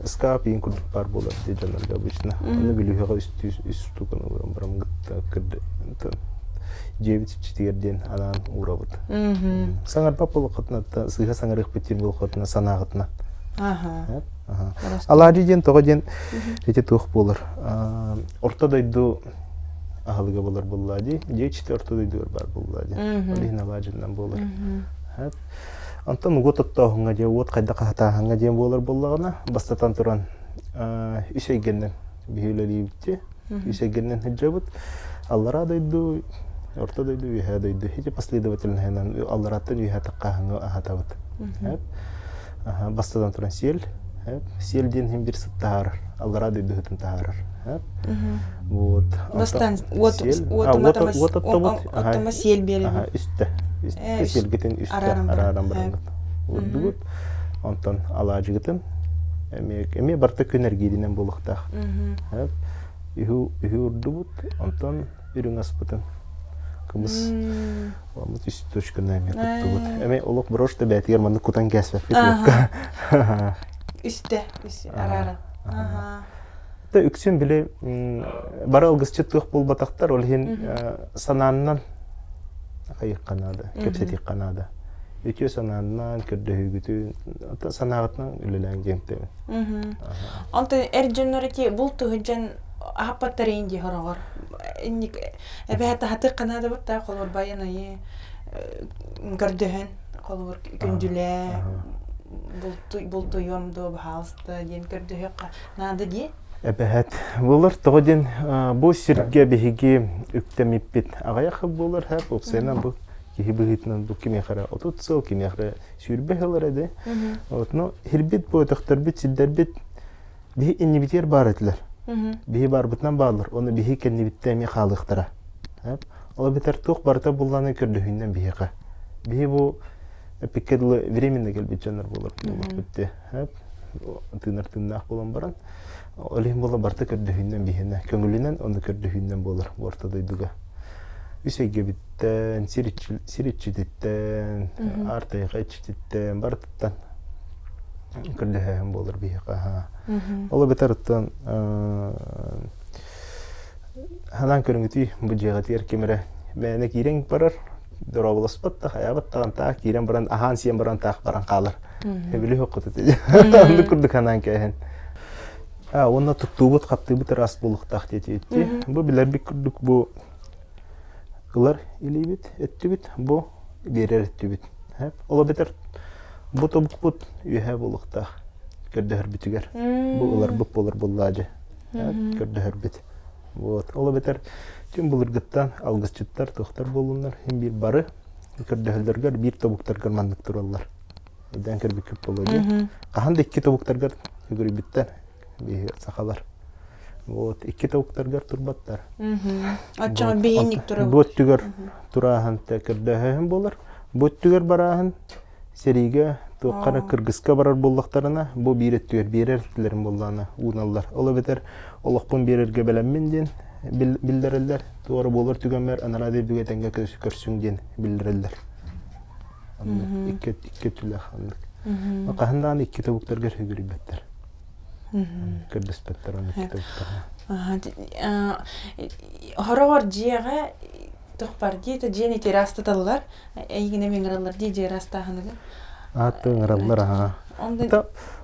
ыскаап иин курдук баар буолар дии дьоннорго обычно онно бүлүүһэҕэ үстүү үс штуканы ууран баран кытта дьиэбит иччитигэр диэн анаан уурабыт саҥарбат буоллаххытына сыыһа саҥарыахпыт диэн буоллаххытына санааҕытына алаадьы диэн тоҕо диэн ити туох буолар орто дойду аһылыга буолар буоллаа дии дьиэ иччитэ орто дойдугар баар буоллаа дии ол иһин алаадьыннан буолар онтон уот оттооһуҥҥа дьиэ уот хайдах аһатааһыҥҥа диэн буолар буоллаҕына бастатан туран үс эйгэннэн биһи үлэлиибит дии үс эйгэннэн сылдьабыт аллараа дойду орто дойду үөһээ дойду ити последовательноһынан алларааттан үөһээ таххааһыҥҥа аһатабыт бастатан туран сиэл сиэл диэн иһин бир сыт таһаарар аллараа дойдуһутун таһаарар вот бастаан уот уот оттомо сиэл биэрэбит үстэ үстэ сиэлгитин үстэ арааран бараҥҥыт уурдугут онтон алаадьыгытын эмиэ эмиэ барыта күн эргииринэн буолуохтаах үһү үһү урдубут онтон үрүҥ аспытын кымыс Ламмыт үс точканы эмиэ куттубут. Эмиэ олох брошь да бээтигэр маннык кутан кээспэппит уокка. Үстэ, үс араара. Та үксүн били бары алгысчыт туох буолбатахтар, ол иһин санааннан хайыахха наада, кэпсэтиэххэ наада. Үтүө санааннан, көрдөһүүгүтүн, санааҕытынан үлэлээн диэмтэбин. Онтон эр дьоннор ити булт туһуджан аһаппаттар иин дии хороҕор. инник эбэһэ таһатык ханаадабыт та холобур байан айы көрдөһөн холобур күндүлээ бултуйуом дуо баһаалыста диэн көрдөһүөххэ наада дии. Эбэһэт буолар тоҕо диэн бу сиргэ биһиги үктэмиппит аҕыйах буолар һэп уопсайынан бу киһи быһыытынан бу кимиэхэ эрэ 30 сыл кимиэхэ эрэ сүүрбэ сыл эрэ дии. Вот ну хирбит бу өтөхтөрбүт сирдэрбит биһи иннибитигэр баар этилэр. Биһи баарбытынан бааллар, оны биһи кэннибиттэн эмиэ хаалыахтара. Ол эбэтэр туох барыта булланы көрдөһүүннэн биһиэхэ. Биһи бу эпиккэ дылы временно кэлбит дьоннор буолар буолуохпут дии. Тыынар тыыннаах буолан баран, ол иһин буола барыта көрдөһүүннэн биһиэнэ көҥүлүнэн, ону көрдөһүүннэн буолар бу орто дойдуга. Үс эйгэбиттэн, сир иччититтэн, аар тайҕа иччититтэн, барытыттан көрдөһөөһүн буолар биһиэхэ. Ол эбэтэр оттон ханаан көрүҥүтүй бу дьиэҕитигэр ким эрэ мээнэ киирэн барар, дорооболоспот да, хайаабат даҕаны таах киирэн баран аһаан сиэн баран таах баран хаалар. Эбили хоккут ити. Оннук курдук ханаан кээһин. А, уонна туттуубут, хаптыыбыт ыраас буолуохтаах диэтибит. Бу билэрбит курдук бу ылар илиибит, өттүбүт, бу биэрэр өттүбүт. Ол эбэтэр бу тобукпут үөһэ буолуохтаах көрдөһөрбүтүгэр. Бу ыларбыт буолар буоллаадьы. Көрдөһөрбүт. Вот. Ол эбэтэр түн былыргыттан алгысчыттар, туохтар буоллуннар, син биир бары көрдөһөллөргөр биир тобуктаргар маннык тураллар. Өйдөөн көрбүккүт буолуо дии. Хаһан да икки тобуктаргар үгүрүйбүттэр биһи сахалар. Вот икки тобуктаргар турбаттар. Оччоҕо биһинник турабыт. Бу өттүгэр турааһын көрдөһөһүн буолар. Бу өттүгэр барааһын сэриигэ туохха кыргыска барар буоллахтарына бу биир өттүгэр биэрэр өттүлэрин буоллаҕына ууналлар. Ол эбэтэр олохпун биэрэргэ бэлэммин диэн биллэрэллэр. Туора буолар түгэммэр анараа дойдуга тэҥҥэ көрсүҥ диэн биллэрэллэр. Оннук икки икки өттүлээх оннук. Хаһан даҕаны икки тобуктаргар үгүрүйбэттэр. Көрдөспөттөр оннук икки тобуктарга. Хороҕор дьиэҕэ тохпар дии, дьиэни террастаталлар, эйигин эми ыҥыраллар дии дьиэ ыраастааһыныгар. Ааты ыҥыраллар аха.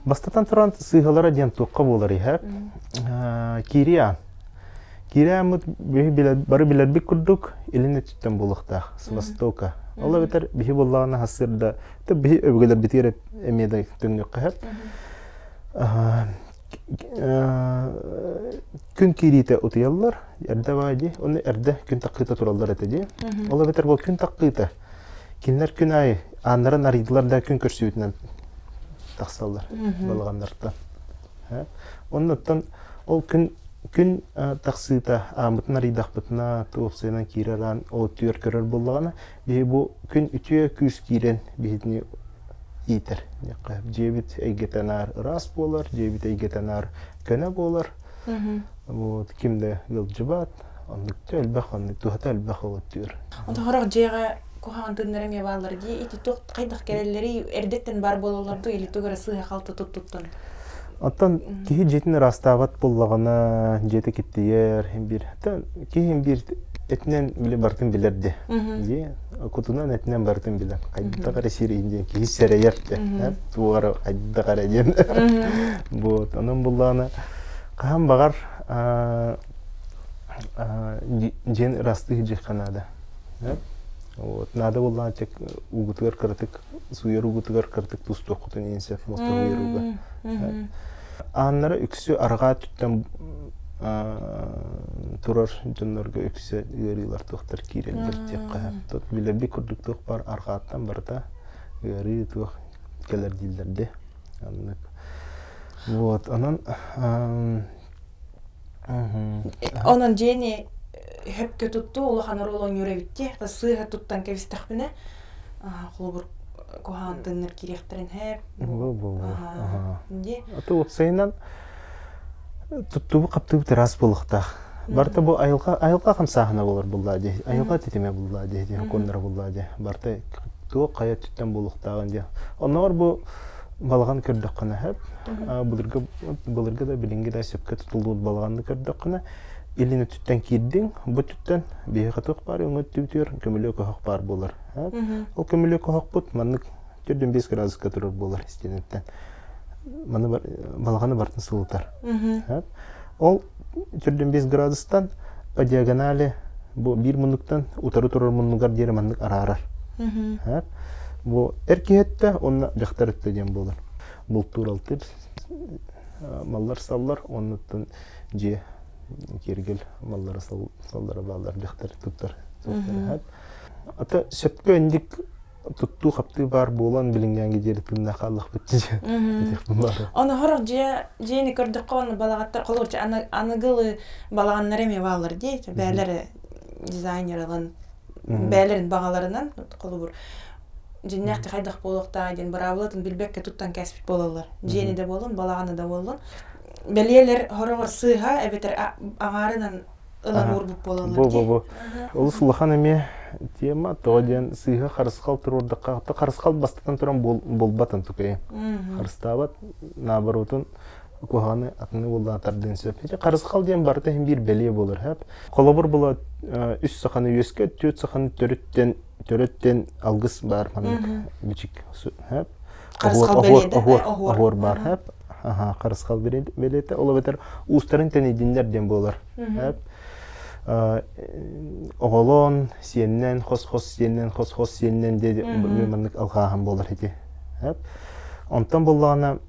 Бастатан туран сыыһалара диэн туохха буолар иһэ. Киириа. Киирээммит бары билэрбит курдук илин өттүттэн буолуохтаах, с востока. Ол эбэтэр биһи буоллаҕына сарсыарда биһи өбүгэлэрбитигэр эмиэ да төҥнүөххэ сөп. Күн киириитэ утуйаллар, эрдэ баа дии, уонна эрдэ күн таххыыта тураллар этэ дии. Ол эбэтэр бу күн таххыыта кинилэр күн аайы ааннарын арыйдылар да күн көрсүбүтүнэн тахсаллар балаҕаннартан. Оннуттан ол күн күн тахсыыта ааммытын арыйдахпытына туохсуйанан киирэр аан ол өттүгэр көрөр буоллаҕына биһи бу күн үтүө күүс киирэн биһитини иитэр. Дьиэбит эйгэтэ наар ыраас буолар, дьиэбит эйгэтэ наар көнө буолар. Вот ким да ыалдьыбат, оннук элбэх оннук туһата элбэх ол өттүгэр. Онтон сорох дьиэҕэ куһаҕан тыыннар эмиэ бааллар дии. Ити туох хайдах кэлэллэрий эрдэттэн баар буолаллар дуу или тугу эрэ сыыһа-халты туттуттан? Оттон киһи дьиэтин ыраастаабат буоллаҕына, дьиэтэ киттийэр, биир киһи биир этинэн били барытын билэр дии. Дии кутунан этинэн барытын билэр. Хайдах эрэ сир диэн киһи сэрэйэр дии. Туох эрэ хайдах эрэ диэн. Вот, онон буллаҕына хаһан баҕар дьиэн ыраастыы сылдьыахха наада. Вот, наада буоллаҕына тек уугутугар кыратык сууйар уугутугар кыратык тустуоххутун иһин сөп муоста сууйар ууга. Ааннара үксү арҕаа өттүттэн турар дьоннорго үксэ ыарыылар туохтар киирэллэр диэххэ сөп. Билэрбит курдук туох баар арҕааттан барыта ыарыы туох кэлэр дииллэр дии. Оннук. Вот, онон Онон дьиэни хөпкө туттуу улахан оруолу оонньуур эбит дии. Сыыһа туттан кэбистэхпинэ, холобур, куһаҕан тыыннар киириэхтэрин һээп. Дии. Аты уопсайынан туттубу хаптыбыт ыраас буолуохтаах. Барыта бу айылҕа айылҕа хамсааһына буолар буллаа дии. Айылҕа титимэ буллаа дии, сокуоннара буллаа дии. Барыта туох хайа өттүттэн буолуохтааҕын дии. Оннооҕор бу балаҕан көрдөххүнэ сөп. Былыргы былыргы да билиҥҥи да сөпкө тутуллубут балаҕанны көрдөххүнэ илин өттүттэн киирдиҥ, бу өттүттэн биһиэхэ туох баар өҥө өттүбүтүгэр көмүлүөк оһох баар буолар. Ол көмүлүөк оһохпут маннык 4-5 градуска турар буолар истиэнэттэн. Маны балаҕаны барытын сылытар. Ол 4-5 градустан По диагонали бу биир муннуктан утары турар муннугар диэри маннык араарар. Бу эр киһи өттө уонна дьахтар өттө диэн буолар. Бултуур алтыыр маллар-саллар уоннуттан дьиэ киэргэл маллара саллара бааллар дьахтар туттар. Ата сөпкө инник туттуу-хаптыы баар буолан билиҥҥээҥҥи диэри тыыннаах хааллахпыт диэхпин баара. Ону хорох дьиэ дьиэни көрдөххө уонна балаҕаттар холуоча аныгылы балаҕаннар эмиэ бааллар дии бээлэрэ дизайнер ылан бээлэрин баҕаларынан холобур дьиннээх хайдах буолуохтааҕа диэн быраабылатын билбэккэ туттан кээспит буолаллар. Дьиэни да буоллун, балаҕаны да буоллун. Бэлиэлэр хороҕор сыыһа эбэтэр аҥаарынан ылан уурбут буолаллар Бу бу бу. Олус улахан эмиэ тема тоҕо диэн сыыһа харысхал туруордахха харысхал бастатан туран буолбатын тукайын. Харыстаабат наоборотун куһаҕаны атыны буоллаан тардыан сөп. Ити харысхал диэн барыта иһин биир бэлиэ буолар хэп. Холобур була үс саханы үөскэ, түөрт саханы төрүттэн төрүттэн алгыс баар маннык бичик хэп. Харысхал бэлиэтэ, оһуор баар хэп. Аха, харысхал бэлиэтэ. Ол эбэтэр уустарын тэнийдиннэр диэн буолар. Хэп. Оҕолон, сиэннэн, хос-хос сиэннэн, хос-хос сиэннэн диэн маннык алҕааһын буолар ити. Хэп. Онтон буоллаҕына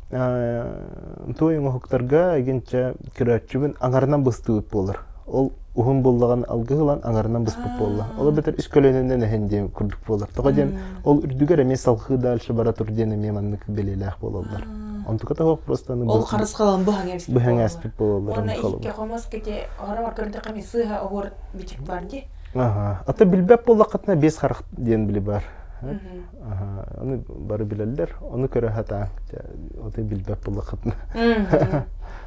туой оҥоһуктарга эгинчэ көрөөччүбүн аҥарынан быстыбыт буолар. Ол уһун буоллаҕын алгыс ылан аҥарынан быспыт буолла. Ол эбэтэр үс көлүөнэнэн эһин диэн курдук буолар. Тоҕо диэн ол үрдүгэр эмиэ салхыы дальше бара тур диэн эмиэ маннык бэлиэлээх буолаллар. Онтука тоҕо просто Ол харысхалан быһаҥ быһаҥ эспит буолаллар. Уонна икки хомос кити хороҕор көрдөххө эмиэ сыыһа оһуор бичик бар дии. Аха. Ата билбэт буоллаххытына биэс харах диэн били бар. Ону бары билэллэр, ону көрө сатаан, отой билбэт буоллаххытына.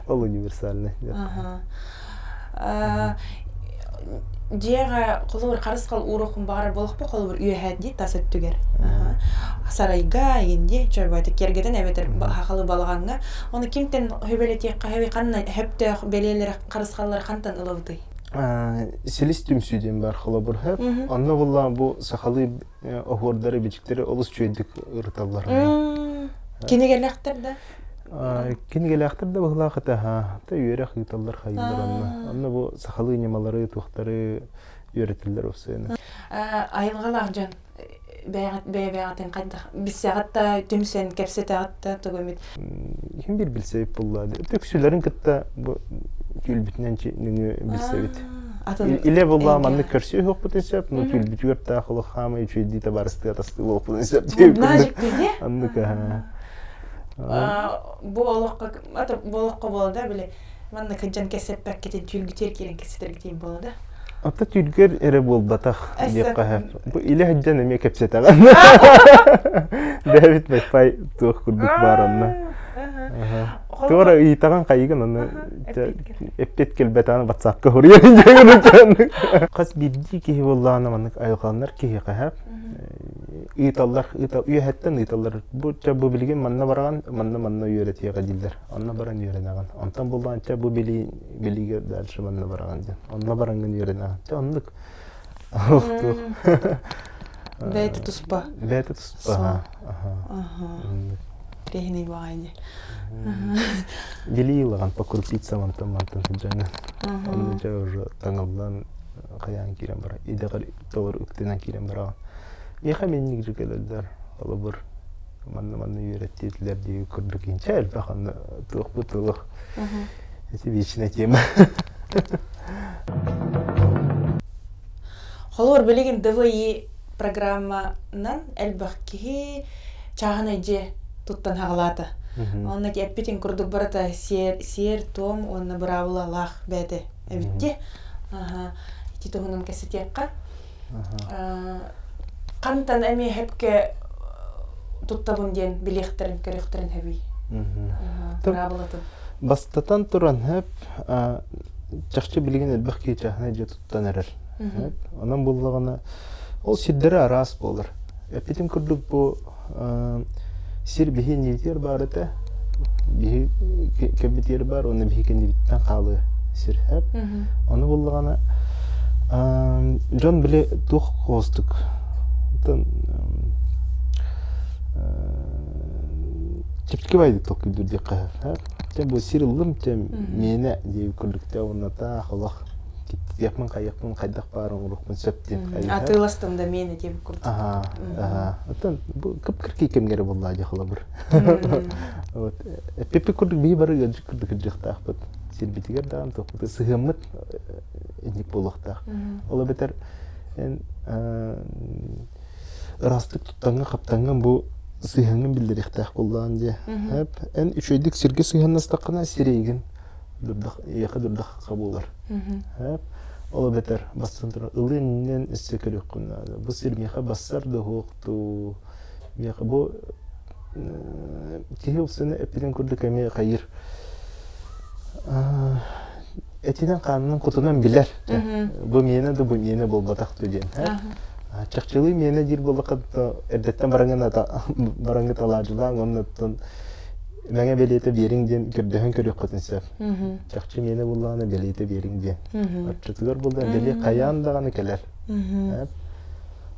Ол универсальный. Дьиэҕэ холобур харысхал ууруоххун баҕарар буоллахпа холобур үөһээ дии тас өттүгэр. Сарайга иин дии чорбойто киэргэтэн эбэтэр хахалы балаҕаҥҥа. Ону кимтэн хөбөлөтиэххэ хөбүй ханна хөптөөх бэлиэлэр харысхаллары хантан ылабытый? Силис түмсүү диэн бар холобур хөп. Онно булла бу сахалыы оһуордары, бичиктэри олус үчүгэйдик ырыталлар. Кинигэлээхтэр да? Кинигэлээхтэр да быһылаах этэ, та үөрэх ыыталлар хайыылар онно. Онно бу сахалыы ньымалары, туохтары үөрэтэллэр уопсайынан. Айылҕалаах дьон бэйэ-бэйэҕитин хайдах билсэҕит да, түмсэн кэпсэтэҕит да тугу эмит? Иһин бир билсэбит буолла. Үксүлэрин кытта бу түүл-бүтүнэн нөҥүө билсэбит. Илэ буолла маннык көрсүө уһуохпутун сөп, но түүл-бүтүгэр таах олох хаамай үчүгэйдии табаарыстыы атастыы буолуохпутун сөп диэбит Аннык Бу олоххо бу олоххо буола да били манна кыдьан кэсэппэккитин түүлгүтүөр киирэн кэсэтэргитин буола да. Ата түүлгэр эрэ буолбатах диэххэ сөп. Бу илэ сылдьан эмиэ кэпсэтэҕин. Дэбит Wi-Fi туох курдук баар онно. Туора ыйытаҕын хайыгын аны эппиэт кэлбэтэҕин ватсапка хоруйан Хас биирдии киһи буоллаҕына маннык айылҕаланар киһиэхэ сөп. Ыыталлар, үөһэттэн ыыталлар. Бу чэ бу билигин манна бараҕын, манна манна үөрэтиэҕэ дииллэр. Онно баран үөрэнэҕин. Онтон буллаҕын чэ бу билии билиигэ дальше манна бараҕын диэн. Онно бараҥҥын үөрэнэҕин. Чэ оннук. Туох. Бэйэтэ туспа. Бэйэтэ туспа. Трехиней баҕайы. Билии ылаҕын по крупицам онтон мантан сылдьаҥҥын. Онно дьэ уже таҥыллан хайаан киирэн баран идэҕэр толору үктэнэн киирэн бараҕын. Миэхэ минник же кэлэллэр. Холобур манна-манна үөрэттиэтилэр дии курдук инчэ элбэх онно туохпут олох ити вечная тема. Холобур билигин ДВИ программанан элбэх киһи чааһынай дьиэ туттан хаҕалаата. Онно эппитин курдук барыта сиэр, сиэр-туом уонна быраабылалаах бэйэтэ эбит дии. Ити туһунан кэпсэтиэххэ. Хантан эмиэ хэпкэ туттабын диэн билиэхтэрин, көрүөхтэрин хэбий. Быраабылатын. Бастатан туран хэп чахчы билигин элбэх киһи чааһынай дьиэ туттан эрэр. Онон буллаҕына ол сирдэрэ араас буолар. Эппитим курдук бу сир биһи иннибитигэр баар этэ. Биһи кэммитигэр баар уонна биһи кэннибиттэн хаалыа сир хэп. Ону буллаҕына дьон били туох хоостук чэпчэки байдык толкуйдуур диэххэ сөп. Чэ бу сир ыллым, чэ миэнэ диэбит курдук уонна таах олох. Киттиэхпин, хайыахпын, хайдах баар оҥоруохпун сөп диэн хайыһа. Атыыластым да миэнэ диэбит курдук. Аха, аха. Оттон бу кып-кыркый кэмҥэ буоллаа дии холобур. Вот. Эппиппит курдук биһи бары ыалдьыт курдук кырдьыктаахпыт. Сирбитигэр даҕаны туохпут сыһыаммыт инник буолуохтаах. Ол эбэтэр эн ыраастык туттаҥҥын-хаптаҥҥын бу сыһыаҥҥын биллэриэхтээх буоллаҕын дии. Эн үчүгэйдик сиргэ сыһыаннастаххына сирэйгин дурдах эйиэхэ дурдахха буолар. Ол эбэтэр бастан туран ылы иннинэн өссө көрүөххүн наада. Бу сир миэхэ бассар да уһуохтуу миэхэ бу киһи упсаны эппитин курдук эмиэ хайыр этинэн-хаанынан кутунан билэр. Бу миэнэ да бу миэнэ буолбатах дуу диэн. Чахчылыы миэнэ диир буоллахха эрдэттэн бараҥҥын бараҥҥыт алаадьылааҥ оннуттан мэҥэ бэлиэтэ биэриҥ диэн көрдөһөн көрүөххүтүн сөп. Чахчы миэнэ буоллаҕына бэлиэтэ биэриҥ диэн. Оччотугар буолла бэлиэ хайаан даҕаны кэлэр.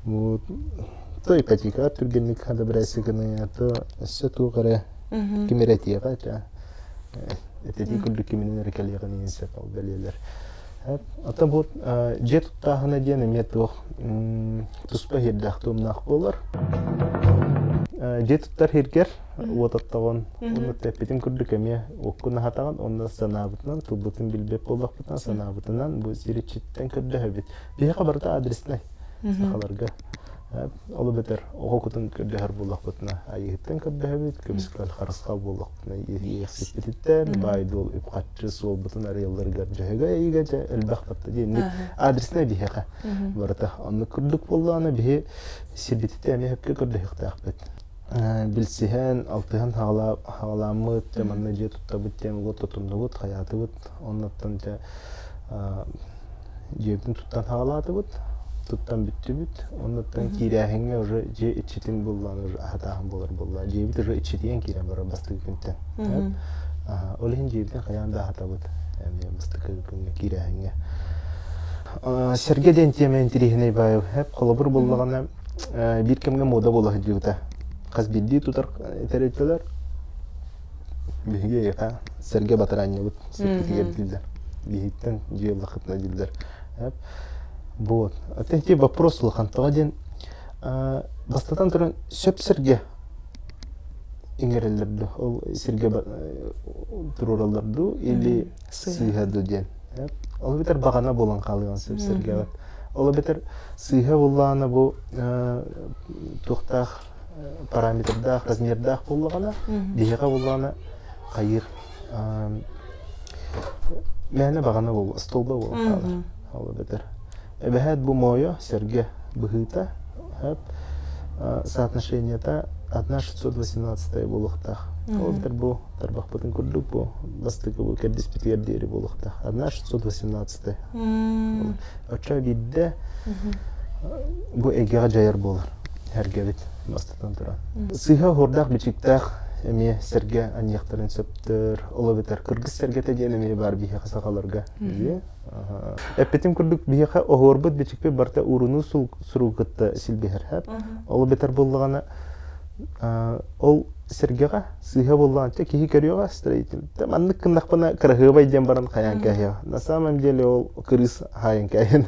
Вот то ипотека түргэнник одобряйся гыныа, то өссө туох эрэ ким эрэ этиэҕэ этэ. Этэтии курдук киминэн эрэ кэлиэҕин иһин сөп ол бэлиэлэр. Оттон бу дьиэ туттааһына диэн эмиэ туох туспа иһирдээх туомнаах буолар. Дьиэ туттар иһиргэр уот оттоҕун, онно тэппитин курдук эмиэ уоккун аһатаҕын, онно санаабытынан, тылбытын билбэт буоллахпытына, санаабытынан бу сириччиттэн көрдөһөбүт. Биһиэхэ барыта адреснай сахаларга. Ол эбэтэр оҕо кутун көрдөһөр буоллахпытына, айыыһыттан көрдөһөбүт, көмүскэл харысхал буоллахпытына, иэхсиппититтэн, баай-дуол үп-харчы суолбутун арыйалларыгар дьөһөгөй айыыга дьэ элбэх батта диэнник адреснай биһиэхэ барыта. Оннук курдук буоллаҕына биһи сирбититтэн эмиэ сөпкө көрдөһүөхтээхпит. Билсиһэн, алтыһан хаҕалааммыт, дьэ манна дьиэ туттабыт диэн уот тутуннубут, хайаатыбыт. Оннуттан дьэ дьиэбитин туттан хаҕалаатыбыт, туттан бүттүбүт. Оннуттан киирээһиҥҥэ уже дьиэ иччитин буллаан уже аһатааһын буолар буолла. Дьиэбит уже иччитийэн киирэн барар бастакы күнтэн. Ол иһин дьиэбитин хайаан да аһатабыт эмиэ бастакы күҥҥэ киирээһиҥҥэ. Сэргэ диэн тиэмэ интириэһинэй баайы. Холобур буллаҕына биир кэмҥэ муода буола сылдьыбыта. Хас биирдии тутар тэрилтэлэр биһиги эйиэхэ сэргэ батараанньабыт сирбитигэр дииллэр. Биһиттэн дьиэ ыллаххытына дииллэр. Вот. Ити вопрос улахан. Тоҕо диэн бастатан туран сөп сиргэ иҥэрэллэр дуу, ол сиргэ туруораллар дуу или сыыһа дуу диэн. Ол эбэтэр баҕана буолан хаалыан сөп сэргэҕит. Ол эбэтэр сыыһа буоллаҕына бу туохтаах параметрдаах, размердаах буоллаҕына, биһиэхэ буоллаҕына хайыыр мээнэ баҕана буолуо, столба буолан хаалар. Ол эбэтэр эбэһээт бу моойо сэргэ быһыыта соотношениета 1,618 буолуохтаах. Ол эбэтэр бу тарбахпытын курдук бу бастакы бу кэрдиспитигэр диэри буолуохтаах. 1,618. Оччо биирдэ бу эйгэҕэ дьайар буолар. Эргэбит бастатан туран. Сыыһа оһуордаах бичиктээх эмиэ сэргэ анньыахтарын сөптөр. Ол эбэтэр кыргыз сэргэтэ диэн эмиэ баар биһиэхэ сахаларга. Эппитим курдук биһиэхэ оһуорбут бичикпит барыта уурунуу суругу кытта силбиһэр. Ол эбэтэр буоллаҕына ол сэргэҕэ сыыһа буоллаҕына киһи көрүөҕэ строитель маннык гыннахпына кыраһыабай диэн баран хайаан кээһиэҕэ. На самом деле ол кырыыс хаайан кээһиэн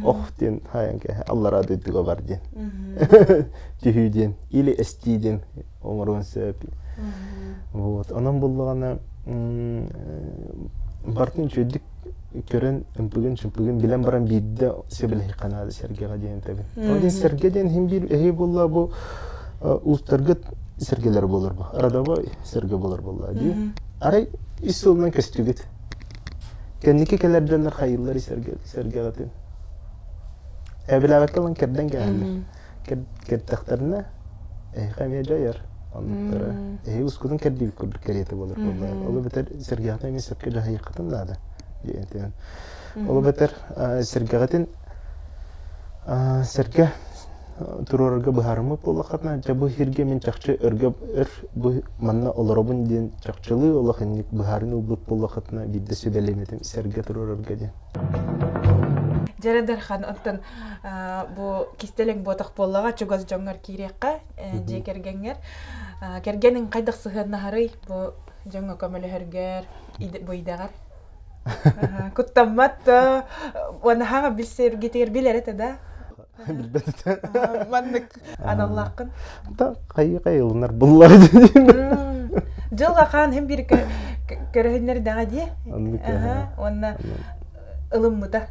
ох диэн хаайан кээһэ аллараа дойдуга бар диэн түһүү диэн или эстии диэн оҥоруон сөп. Вот онон буллаҕына бартын үчүгэйдик көрөн ымпыгын-чымпыгын билэн баран биирдэ сөбүлэһиэххэ наада сэргэҕэ диэн этэбин. Ол диэн сэргэ диэн иһин биир эһи буолла бу уустаргыт сэргэлэр буолар бу. Родовой сэргэ буолар буолла дии. Арай үс сылынан көстүгүт. Кэнники кэлэр дьоннор хайыыллар сэргэ сэргэҕитин. Эбилээбэккэ ылан кэрдэн кээһэллэр. Кэртэхтэринэ эһиэхэ эмиэ дьайар. Оннуктара эһиги ускутун кэрдиибит курдук кэриэтэ буолар буоллар. Ол эбэтэр сэргэҕитин эмиэ сөпкө дьаһайыаххытын наада диэн. Ол эбэтэр сэргэҕитин сэргэ туруорарга быһаарыммыт буоллаххытына, дьэ бу сиргэ мин чахчы өргө өр бу манна олоробун диэн чахчылыы олох инник быһаарыныы ылбыт буоллаххытына биирдэ сүбэлиэм этим сэргэ туруорарга диэн. Дьэрэ Дархан, оттон бу кистэлэҥ буотах буоллаҕа чугас дьоҥҥор киириэххэ, дьиэ кэргэҥҥэр. Кэргэниҥ хайдах сыһыаннаһарый бу дьоҥҥо көмөлөһөргөр, бу идэҕэр? Куттаммат да уонна хаҥа билсэргитигэр билэр этэ да? Билбэт этэ. Маннык аналлааххын. Да хайы-хайы ылынар буллар Дьылҕа хаан хим биир көрөһүннэрдэҕэ дии. Уонна ылыммыта.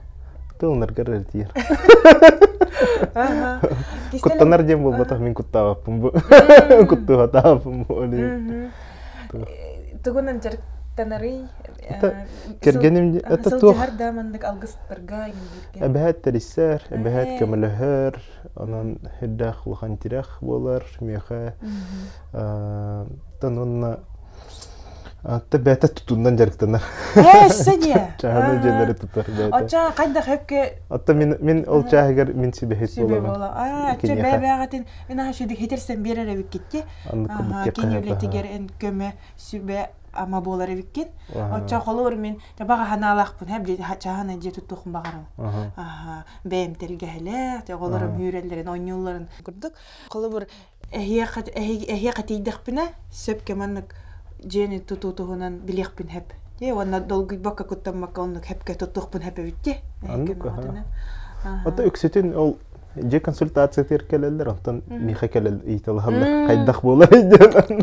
Тылынаргар эрдиир. Куттанар диэн буолбатах мин куттаабаппын бу. Куттуһатаабаппын бу. Тугунан дьарыктанарый? Кэргэним это туох Сылдьыһар да маннык алгыстарга иҥииргэ. Эбэһээт тэрийсэр, эбэһээт көмөлөһөр, онон үрдээх улахан тирэх буолар миэхэ. Тон уонна Атта бэйэтэ тутуунан дьарыктанар. Ээ, өссө диэ. Чааһынай дьиэлэри тутар бэйэтэ. Оччо хайдах өпкө Атта мин мин ол чааһыгар мин сүбэһит сүбэ буоламын. буола. Аа, оччо бэйэ-бэйэҕитин эн аха сүдү хитерсэн биэрэр эбиккит Аннык Кини үлэтигэр эн көмө сүбэ ама буолар эбиккин. Оччо холуур мин баҕа санаалаахпын һэ били чааһынай дьиэ туттуохпун баҕарабын. Аха, бэйэм тэлгэһэлээх, оҕолорум үүрэллэрин, оонньуулларын курдук. Холобур эһиэхэ тиийдэхпинэ, сөпкө маннык дьиэни тутуу туһунан билиэхпин сөп. Дии уонна долгуйбакка, куттаммакка оннук сөпкө туттуохпун сөп эбит дии. Оннук, аха. Ото үксүтүн ол дьиэ консультациятыгар кэлэллэр, онтон миэхэ кэлэл ыйыталаһаллар, хайдах буоларый диэн.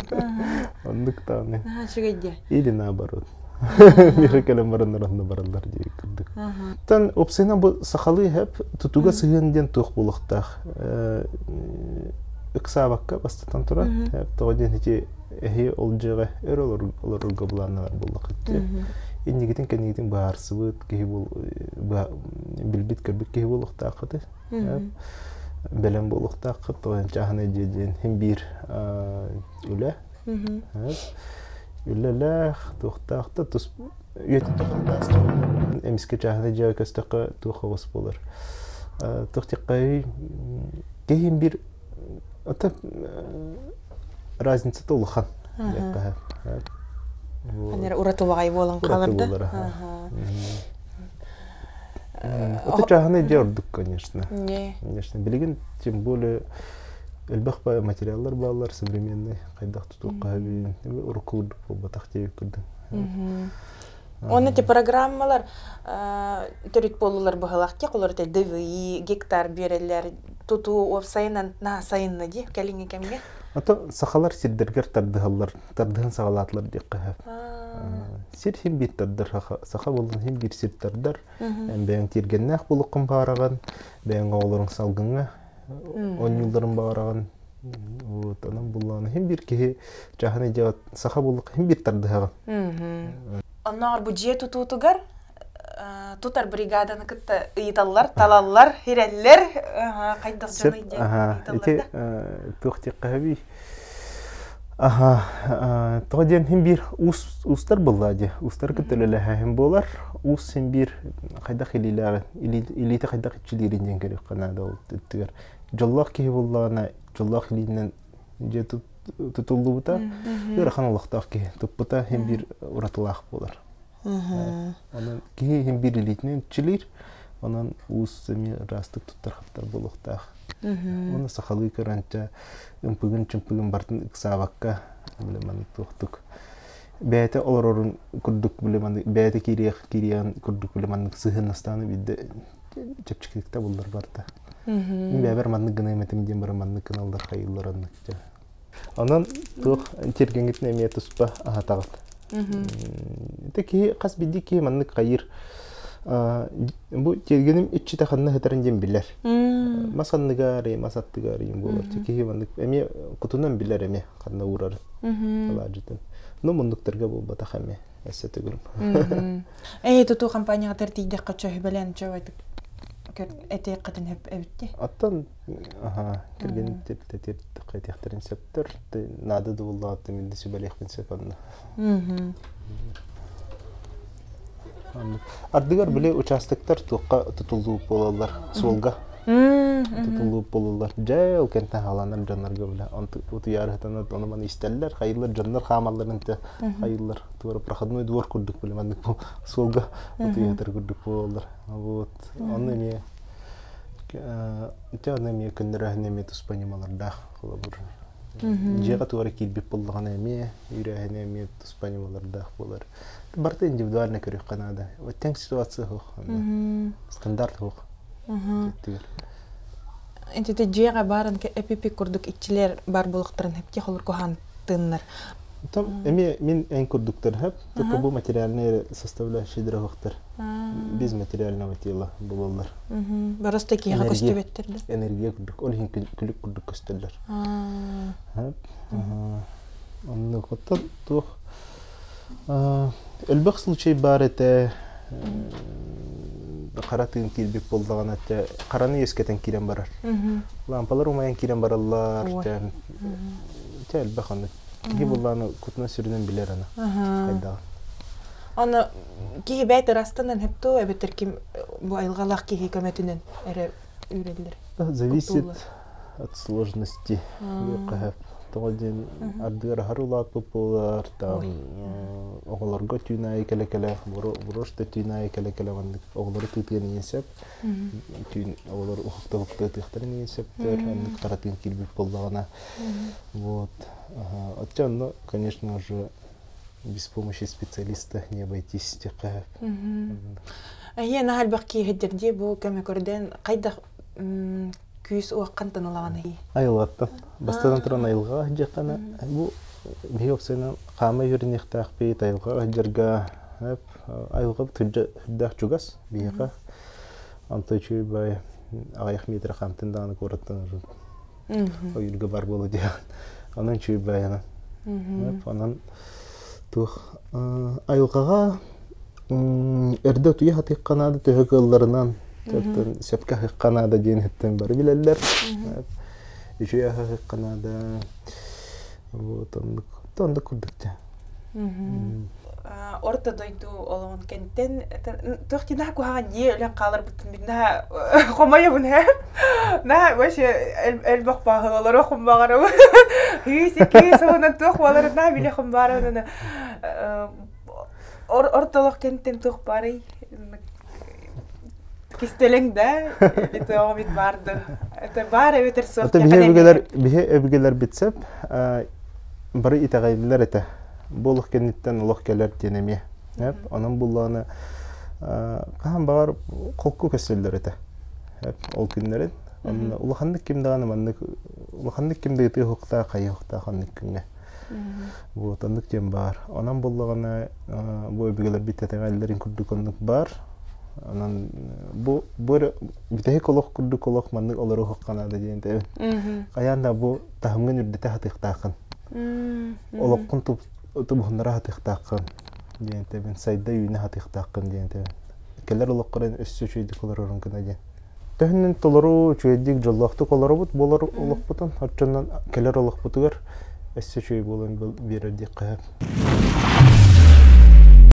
Оннук даҕаны. Үчүгэй дии. Или наоборот. Миэхэ кэлэн бараннар онно бараллар дии курдук. Тан уопсайынан бу сахалыы хэп тутуга сыһыан диэн туох буолуохтаах. Ыксаабакка бастатан туран, тоҕо диэн ити эһи ол дьиэҕэ өр олорорго былааннанар буоллаххыт дии. Иннигитин кэннигитин быһаарсыбыт киһи билбит көрбүт киһи буолуохтааххыт. Бэлэм буолуохтааххыт. Тоҕо диэн чааһынай дьиэ диэн хин биир үлэ. Үлэлээх, туохтаах да тус үйэтин тухары эмискэ чааһынай дьиэҕэ көстөххө туох оҕус буолар. Туох диэххэй киһим биир ата разницата улахан диэххэ Анера уратылаҕай буолан хаалар да. Это чааһынай дьиэ ордук, конечно. Конечно. Билигин тем более элбэх материаллар бааллар современный хайдах тутуохха сөбүйүн урукку курдук буолбатах диэбит курдук. Уонна ти программалар төрүт буоллулар быһылах те олор ДВИ, гектар биэрэллэр тутуу уопсайынан наһаа сайынна дии кэлиҥҥи кэмҥэ. Ото сахалар сирдэргэр тардыһаллар, тардыһан саҕалаатылар диэххэ сөп. Сир хим биир тардар, саха буоллун хим биир сир тардар. Бэйэҥ тиэргэннээх буолуоххун баҕараҕын, бэйэҥ оҕолоруҥ салгыҥҥа оонньуулларын баҕараҕын. Вот, онон буллаҕына хим биир киһи чааһынай дьиэҕэ саха буоллахха хим биир тардыһаҕын. Оннооҕор бу дьиэ тутуутугар тутар бригаданы кытта ыйыталлар, талаллар, хирэллэр, хайдах дьону диэн ыйыталлар Ити туох диэххэ сөбүй? Аха, тоҕо диэн хим биир уус уустар буолла дии. Уустары кытта үлэлэһээһин буолар. Уус син биир хайдах илиилээҕин, илиитэ хайдах иччилиирин диэн көрүөххэ наада ол өттүгэр. Дьоллоох киһи буоллаҕына, дьоллоох илиинэн дьиэ тутуллубута, ыарахан олохтоох киһи туппута хим биир уратылаах буолар. Онон киһи иһин биир илиитинэн иччилиир, онон уус эмиэ ыраастык туттар-хаптар буолуохтаах. Уонна сахалыы көрөнчө ымпыгын-чымпыгын барытын ыксаабакка, били маннык туохтук бэйэтэ олорорун курдук били маннык бэйэтэ киириэх киириэҕин курдук били маннык сыһыаннастааны биирдэ чэпчэкитик табыллар барыта. Мин бэйэбэр маннык гыныам этим диэн баран маннык гыналлар хайыыллар оннук дьэ. Онон туох тиэргэҥҥитин эмиэ туспа аһатаҕыт. Ити киһи хас биирдии киһи маннык хайыыр. Бу тиэргэним иччитэ ханна сытарын диэн билэр. Мас анныгар, мас аттыгар буолар. Киһи маннык эмиэ кутунан билэр эмиэ ханна уурарын алаадьытын. Ну муннуктарга буолбатах эмиэ өссө төгүрүм. Ээ тутуу компанияҕа тиийдэххэ чөһүбэлээн чөбөйтүк этиэххитин эбит дии. Оттон аха кэргэним этиэхтэрин сөптөр. Наада да буоллаҕа мин да сүбэлиэхпин сөп онно. Ардыгар били участоктар туохха тутуллубут буолаллар суолга тутуллубут буолаллар. Дьэ, ол кэнтэн хааланар дьоннорго бile утуйаары сытанар ону маны истэллэр, хайыылар дьоннор хаамалларын те хайыылар туора проходной двор курдук били маннык суолга утуйатар курдук буолаллар. Вот онно эмиэ ити онно эмиэ көннөрөөһүн эмиэ туспа ньымалардаах холобур. Дьиэҕэ туора киирбит буоллаҕына эмиэ үүрээһинэ эмиэ туспа ньымалардаах буолар. Барыта индивидуально көрүөххэ наада. Тэҥ ситуация суох. Стандарт суох. Итити дьиэҕэ баарын эпипик курдук иччилэр бар буолуохтарын хэпти холур куһаан тыыннар. Там эмиэ мин эн курдуктар хэп, только бу материальные составляющие дорогохтар. Без материального тела булаллар. Барыста киһиэхэ көстүбэттэр да. Энергия курдук, ол иһин күлүк курдук көстөллөр. Оннук оттон туох элбэх случай баар этэ хара тыын киирбит буоллаҕына этэ хараны үөскэтэн киирэн барар. Лампалар умайан киирэн бараллар чэ элбэх оннук киһи буоллаҕына кутунан сүрүнэн билэр аны хайдаҕын. Аны киһи бэйт ырастанан хэптoo эбэтэр ким бу айылҕалаах киһи көмөтүнэн эрэ үүрэллэр. Зависит от сложности диэххэ тоҕо диэн ардыгар аһар улааппыт буолар там оҕолорго түүн аайы кэлэ-кэлэ борош да түүн аайы кэлэ-кэлэ маннык оҕолору тыытыан иһин сөп түүн оҕолор уһукта-уһукта ытыахтарын иһин сөптөр оннук таратыын киирбит буоллаҕына вот оччо онно конечно уже без помощи специалиста не обойтись диэххэ Эйиэ наһаа элбэх киһи дии бу көмө көрдөөн хайдах күүс уоххантан ылаҕыный? Айылҕаттан. Бастатан туран айылҕаҕа сылдьыаххына, бу биһиги уопсайынан хаама үөрэниэхтээхпит, айылҕаҕа сылдьарга айылҕабыт сүрдээх чугас биһиэхэ. Онто үчүгэй баай аҕыйах метр хаамтын даҕаны куораттан ойуурга бар буолуо диэҕин. Онон үчүгэй баай онон. Онон туох айылҕаҕа Эрдэ утуйа сатыахха наада төһө кыалларынан, сөпкө аһыахха наада диэн иһиттэн бары билэллэр. Үчүгэй аһыахха наада. Вот оннук оннук курдук дьэ. Орто дойду олоҕун кэнтэн туох дии наһаа куһаҕан дии өлөн хааларбыттан мин наһаа хомойобун ээ наһаа вообще элбэх бааһылалары хомбаҕарабын хыы сикки сылынан туох буоларын наһаа билэ хомбаарабын Ортолох кэнтэн туох баарый? Кистэлэҥ да, это бит баарды. Это баар эбэтэр суох. Это биһи өбүгэлэр биһи өбүгэлэрбит сөп бары итэҕэйдилэр этэ. Бу олох кэнниттэн олох кэлэр диэн эмиэ. Онон буллаҕына хаһан баҕар холку көстөллөр этэ. Ол күннэрин. Онно улаханнык ким даҕаны маннык улаханнык ким да ытыах хайыахтаах оннук күҥҥэ. Вот оннук диэн баар. Онон буоллаҕына бу өбүгэлэрбит тэтэҥэллэрин курдук оннук баар. Онон бу бу эрэ бүтэһик олох курдук олох маннык олоруохха наада диэн этэбин. Хайаан да бу таһымҥын үрдэтэ сатыахтааххын. Олоххун тубуһуннара сатыахтааххын диэн этэбин. Сайда үүнэ сатыахтааххын диэн этэбин. Кэлэр олоххор өссө үчүгэйдик олорорун гына диэн. Төһөннөн толору үчүгэйдик дьоллоохтук олоробут буолар олохпутун, оччонон кэлэр олохпутугар өссө үчүгэй буолан биэрэр диэххэ сөп.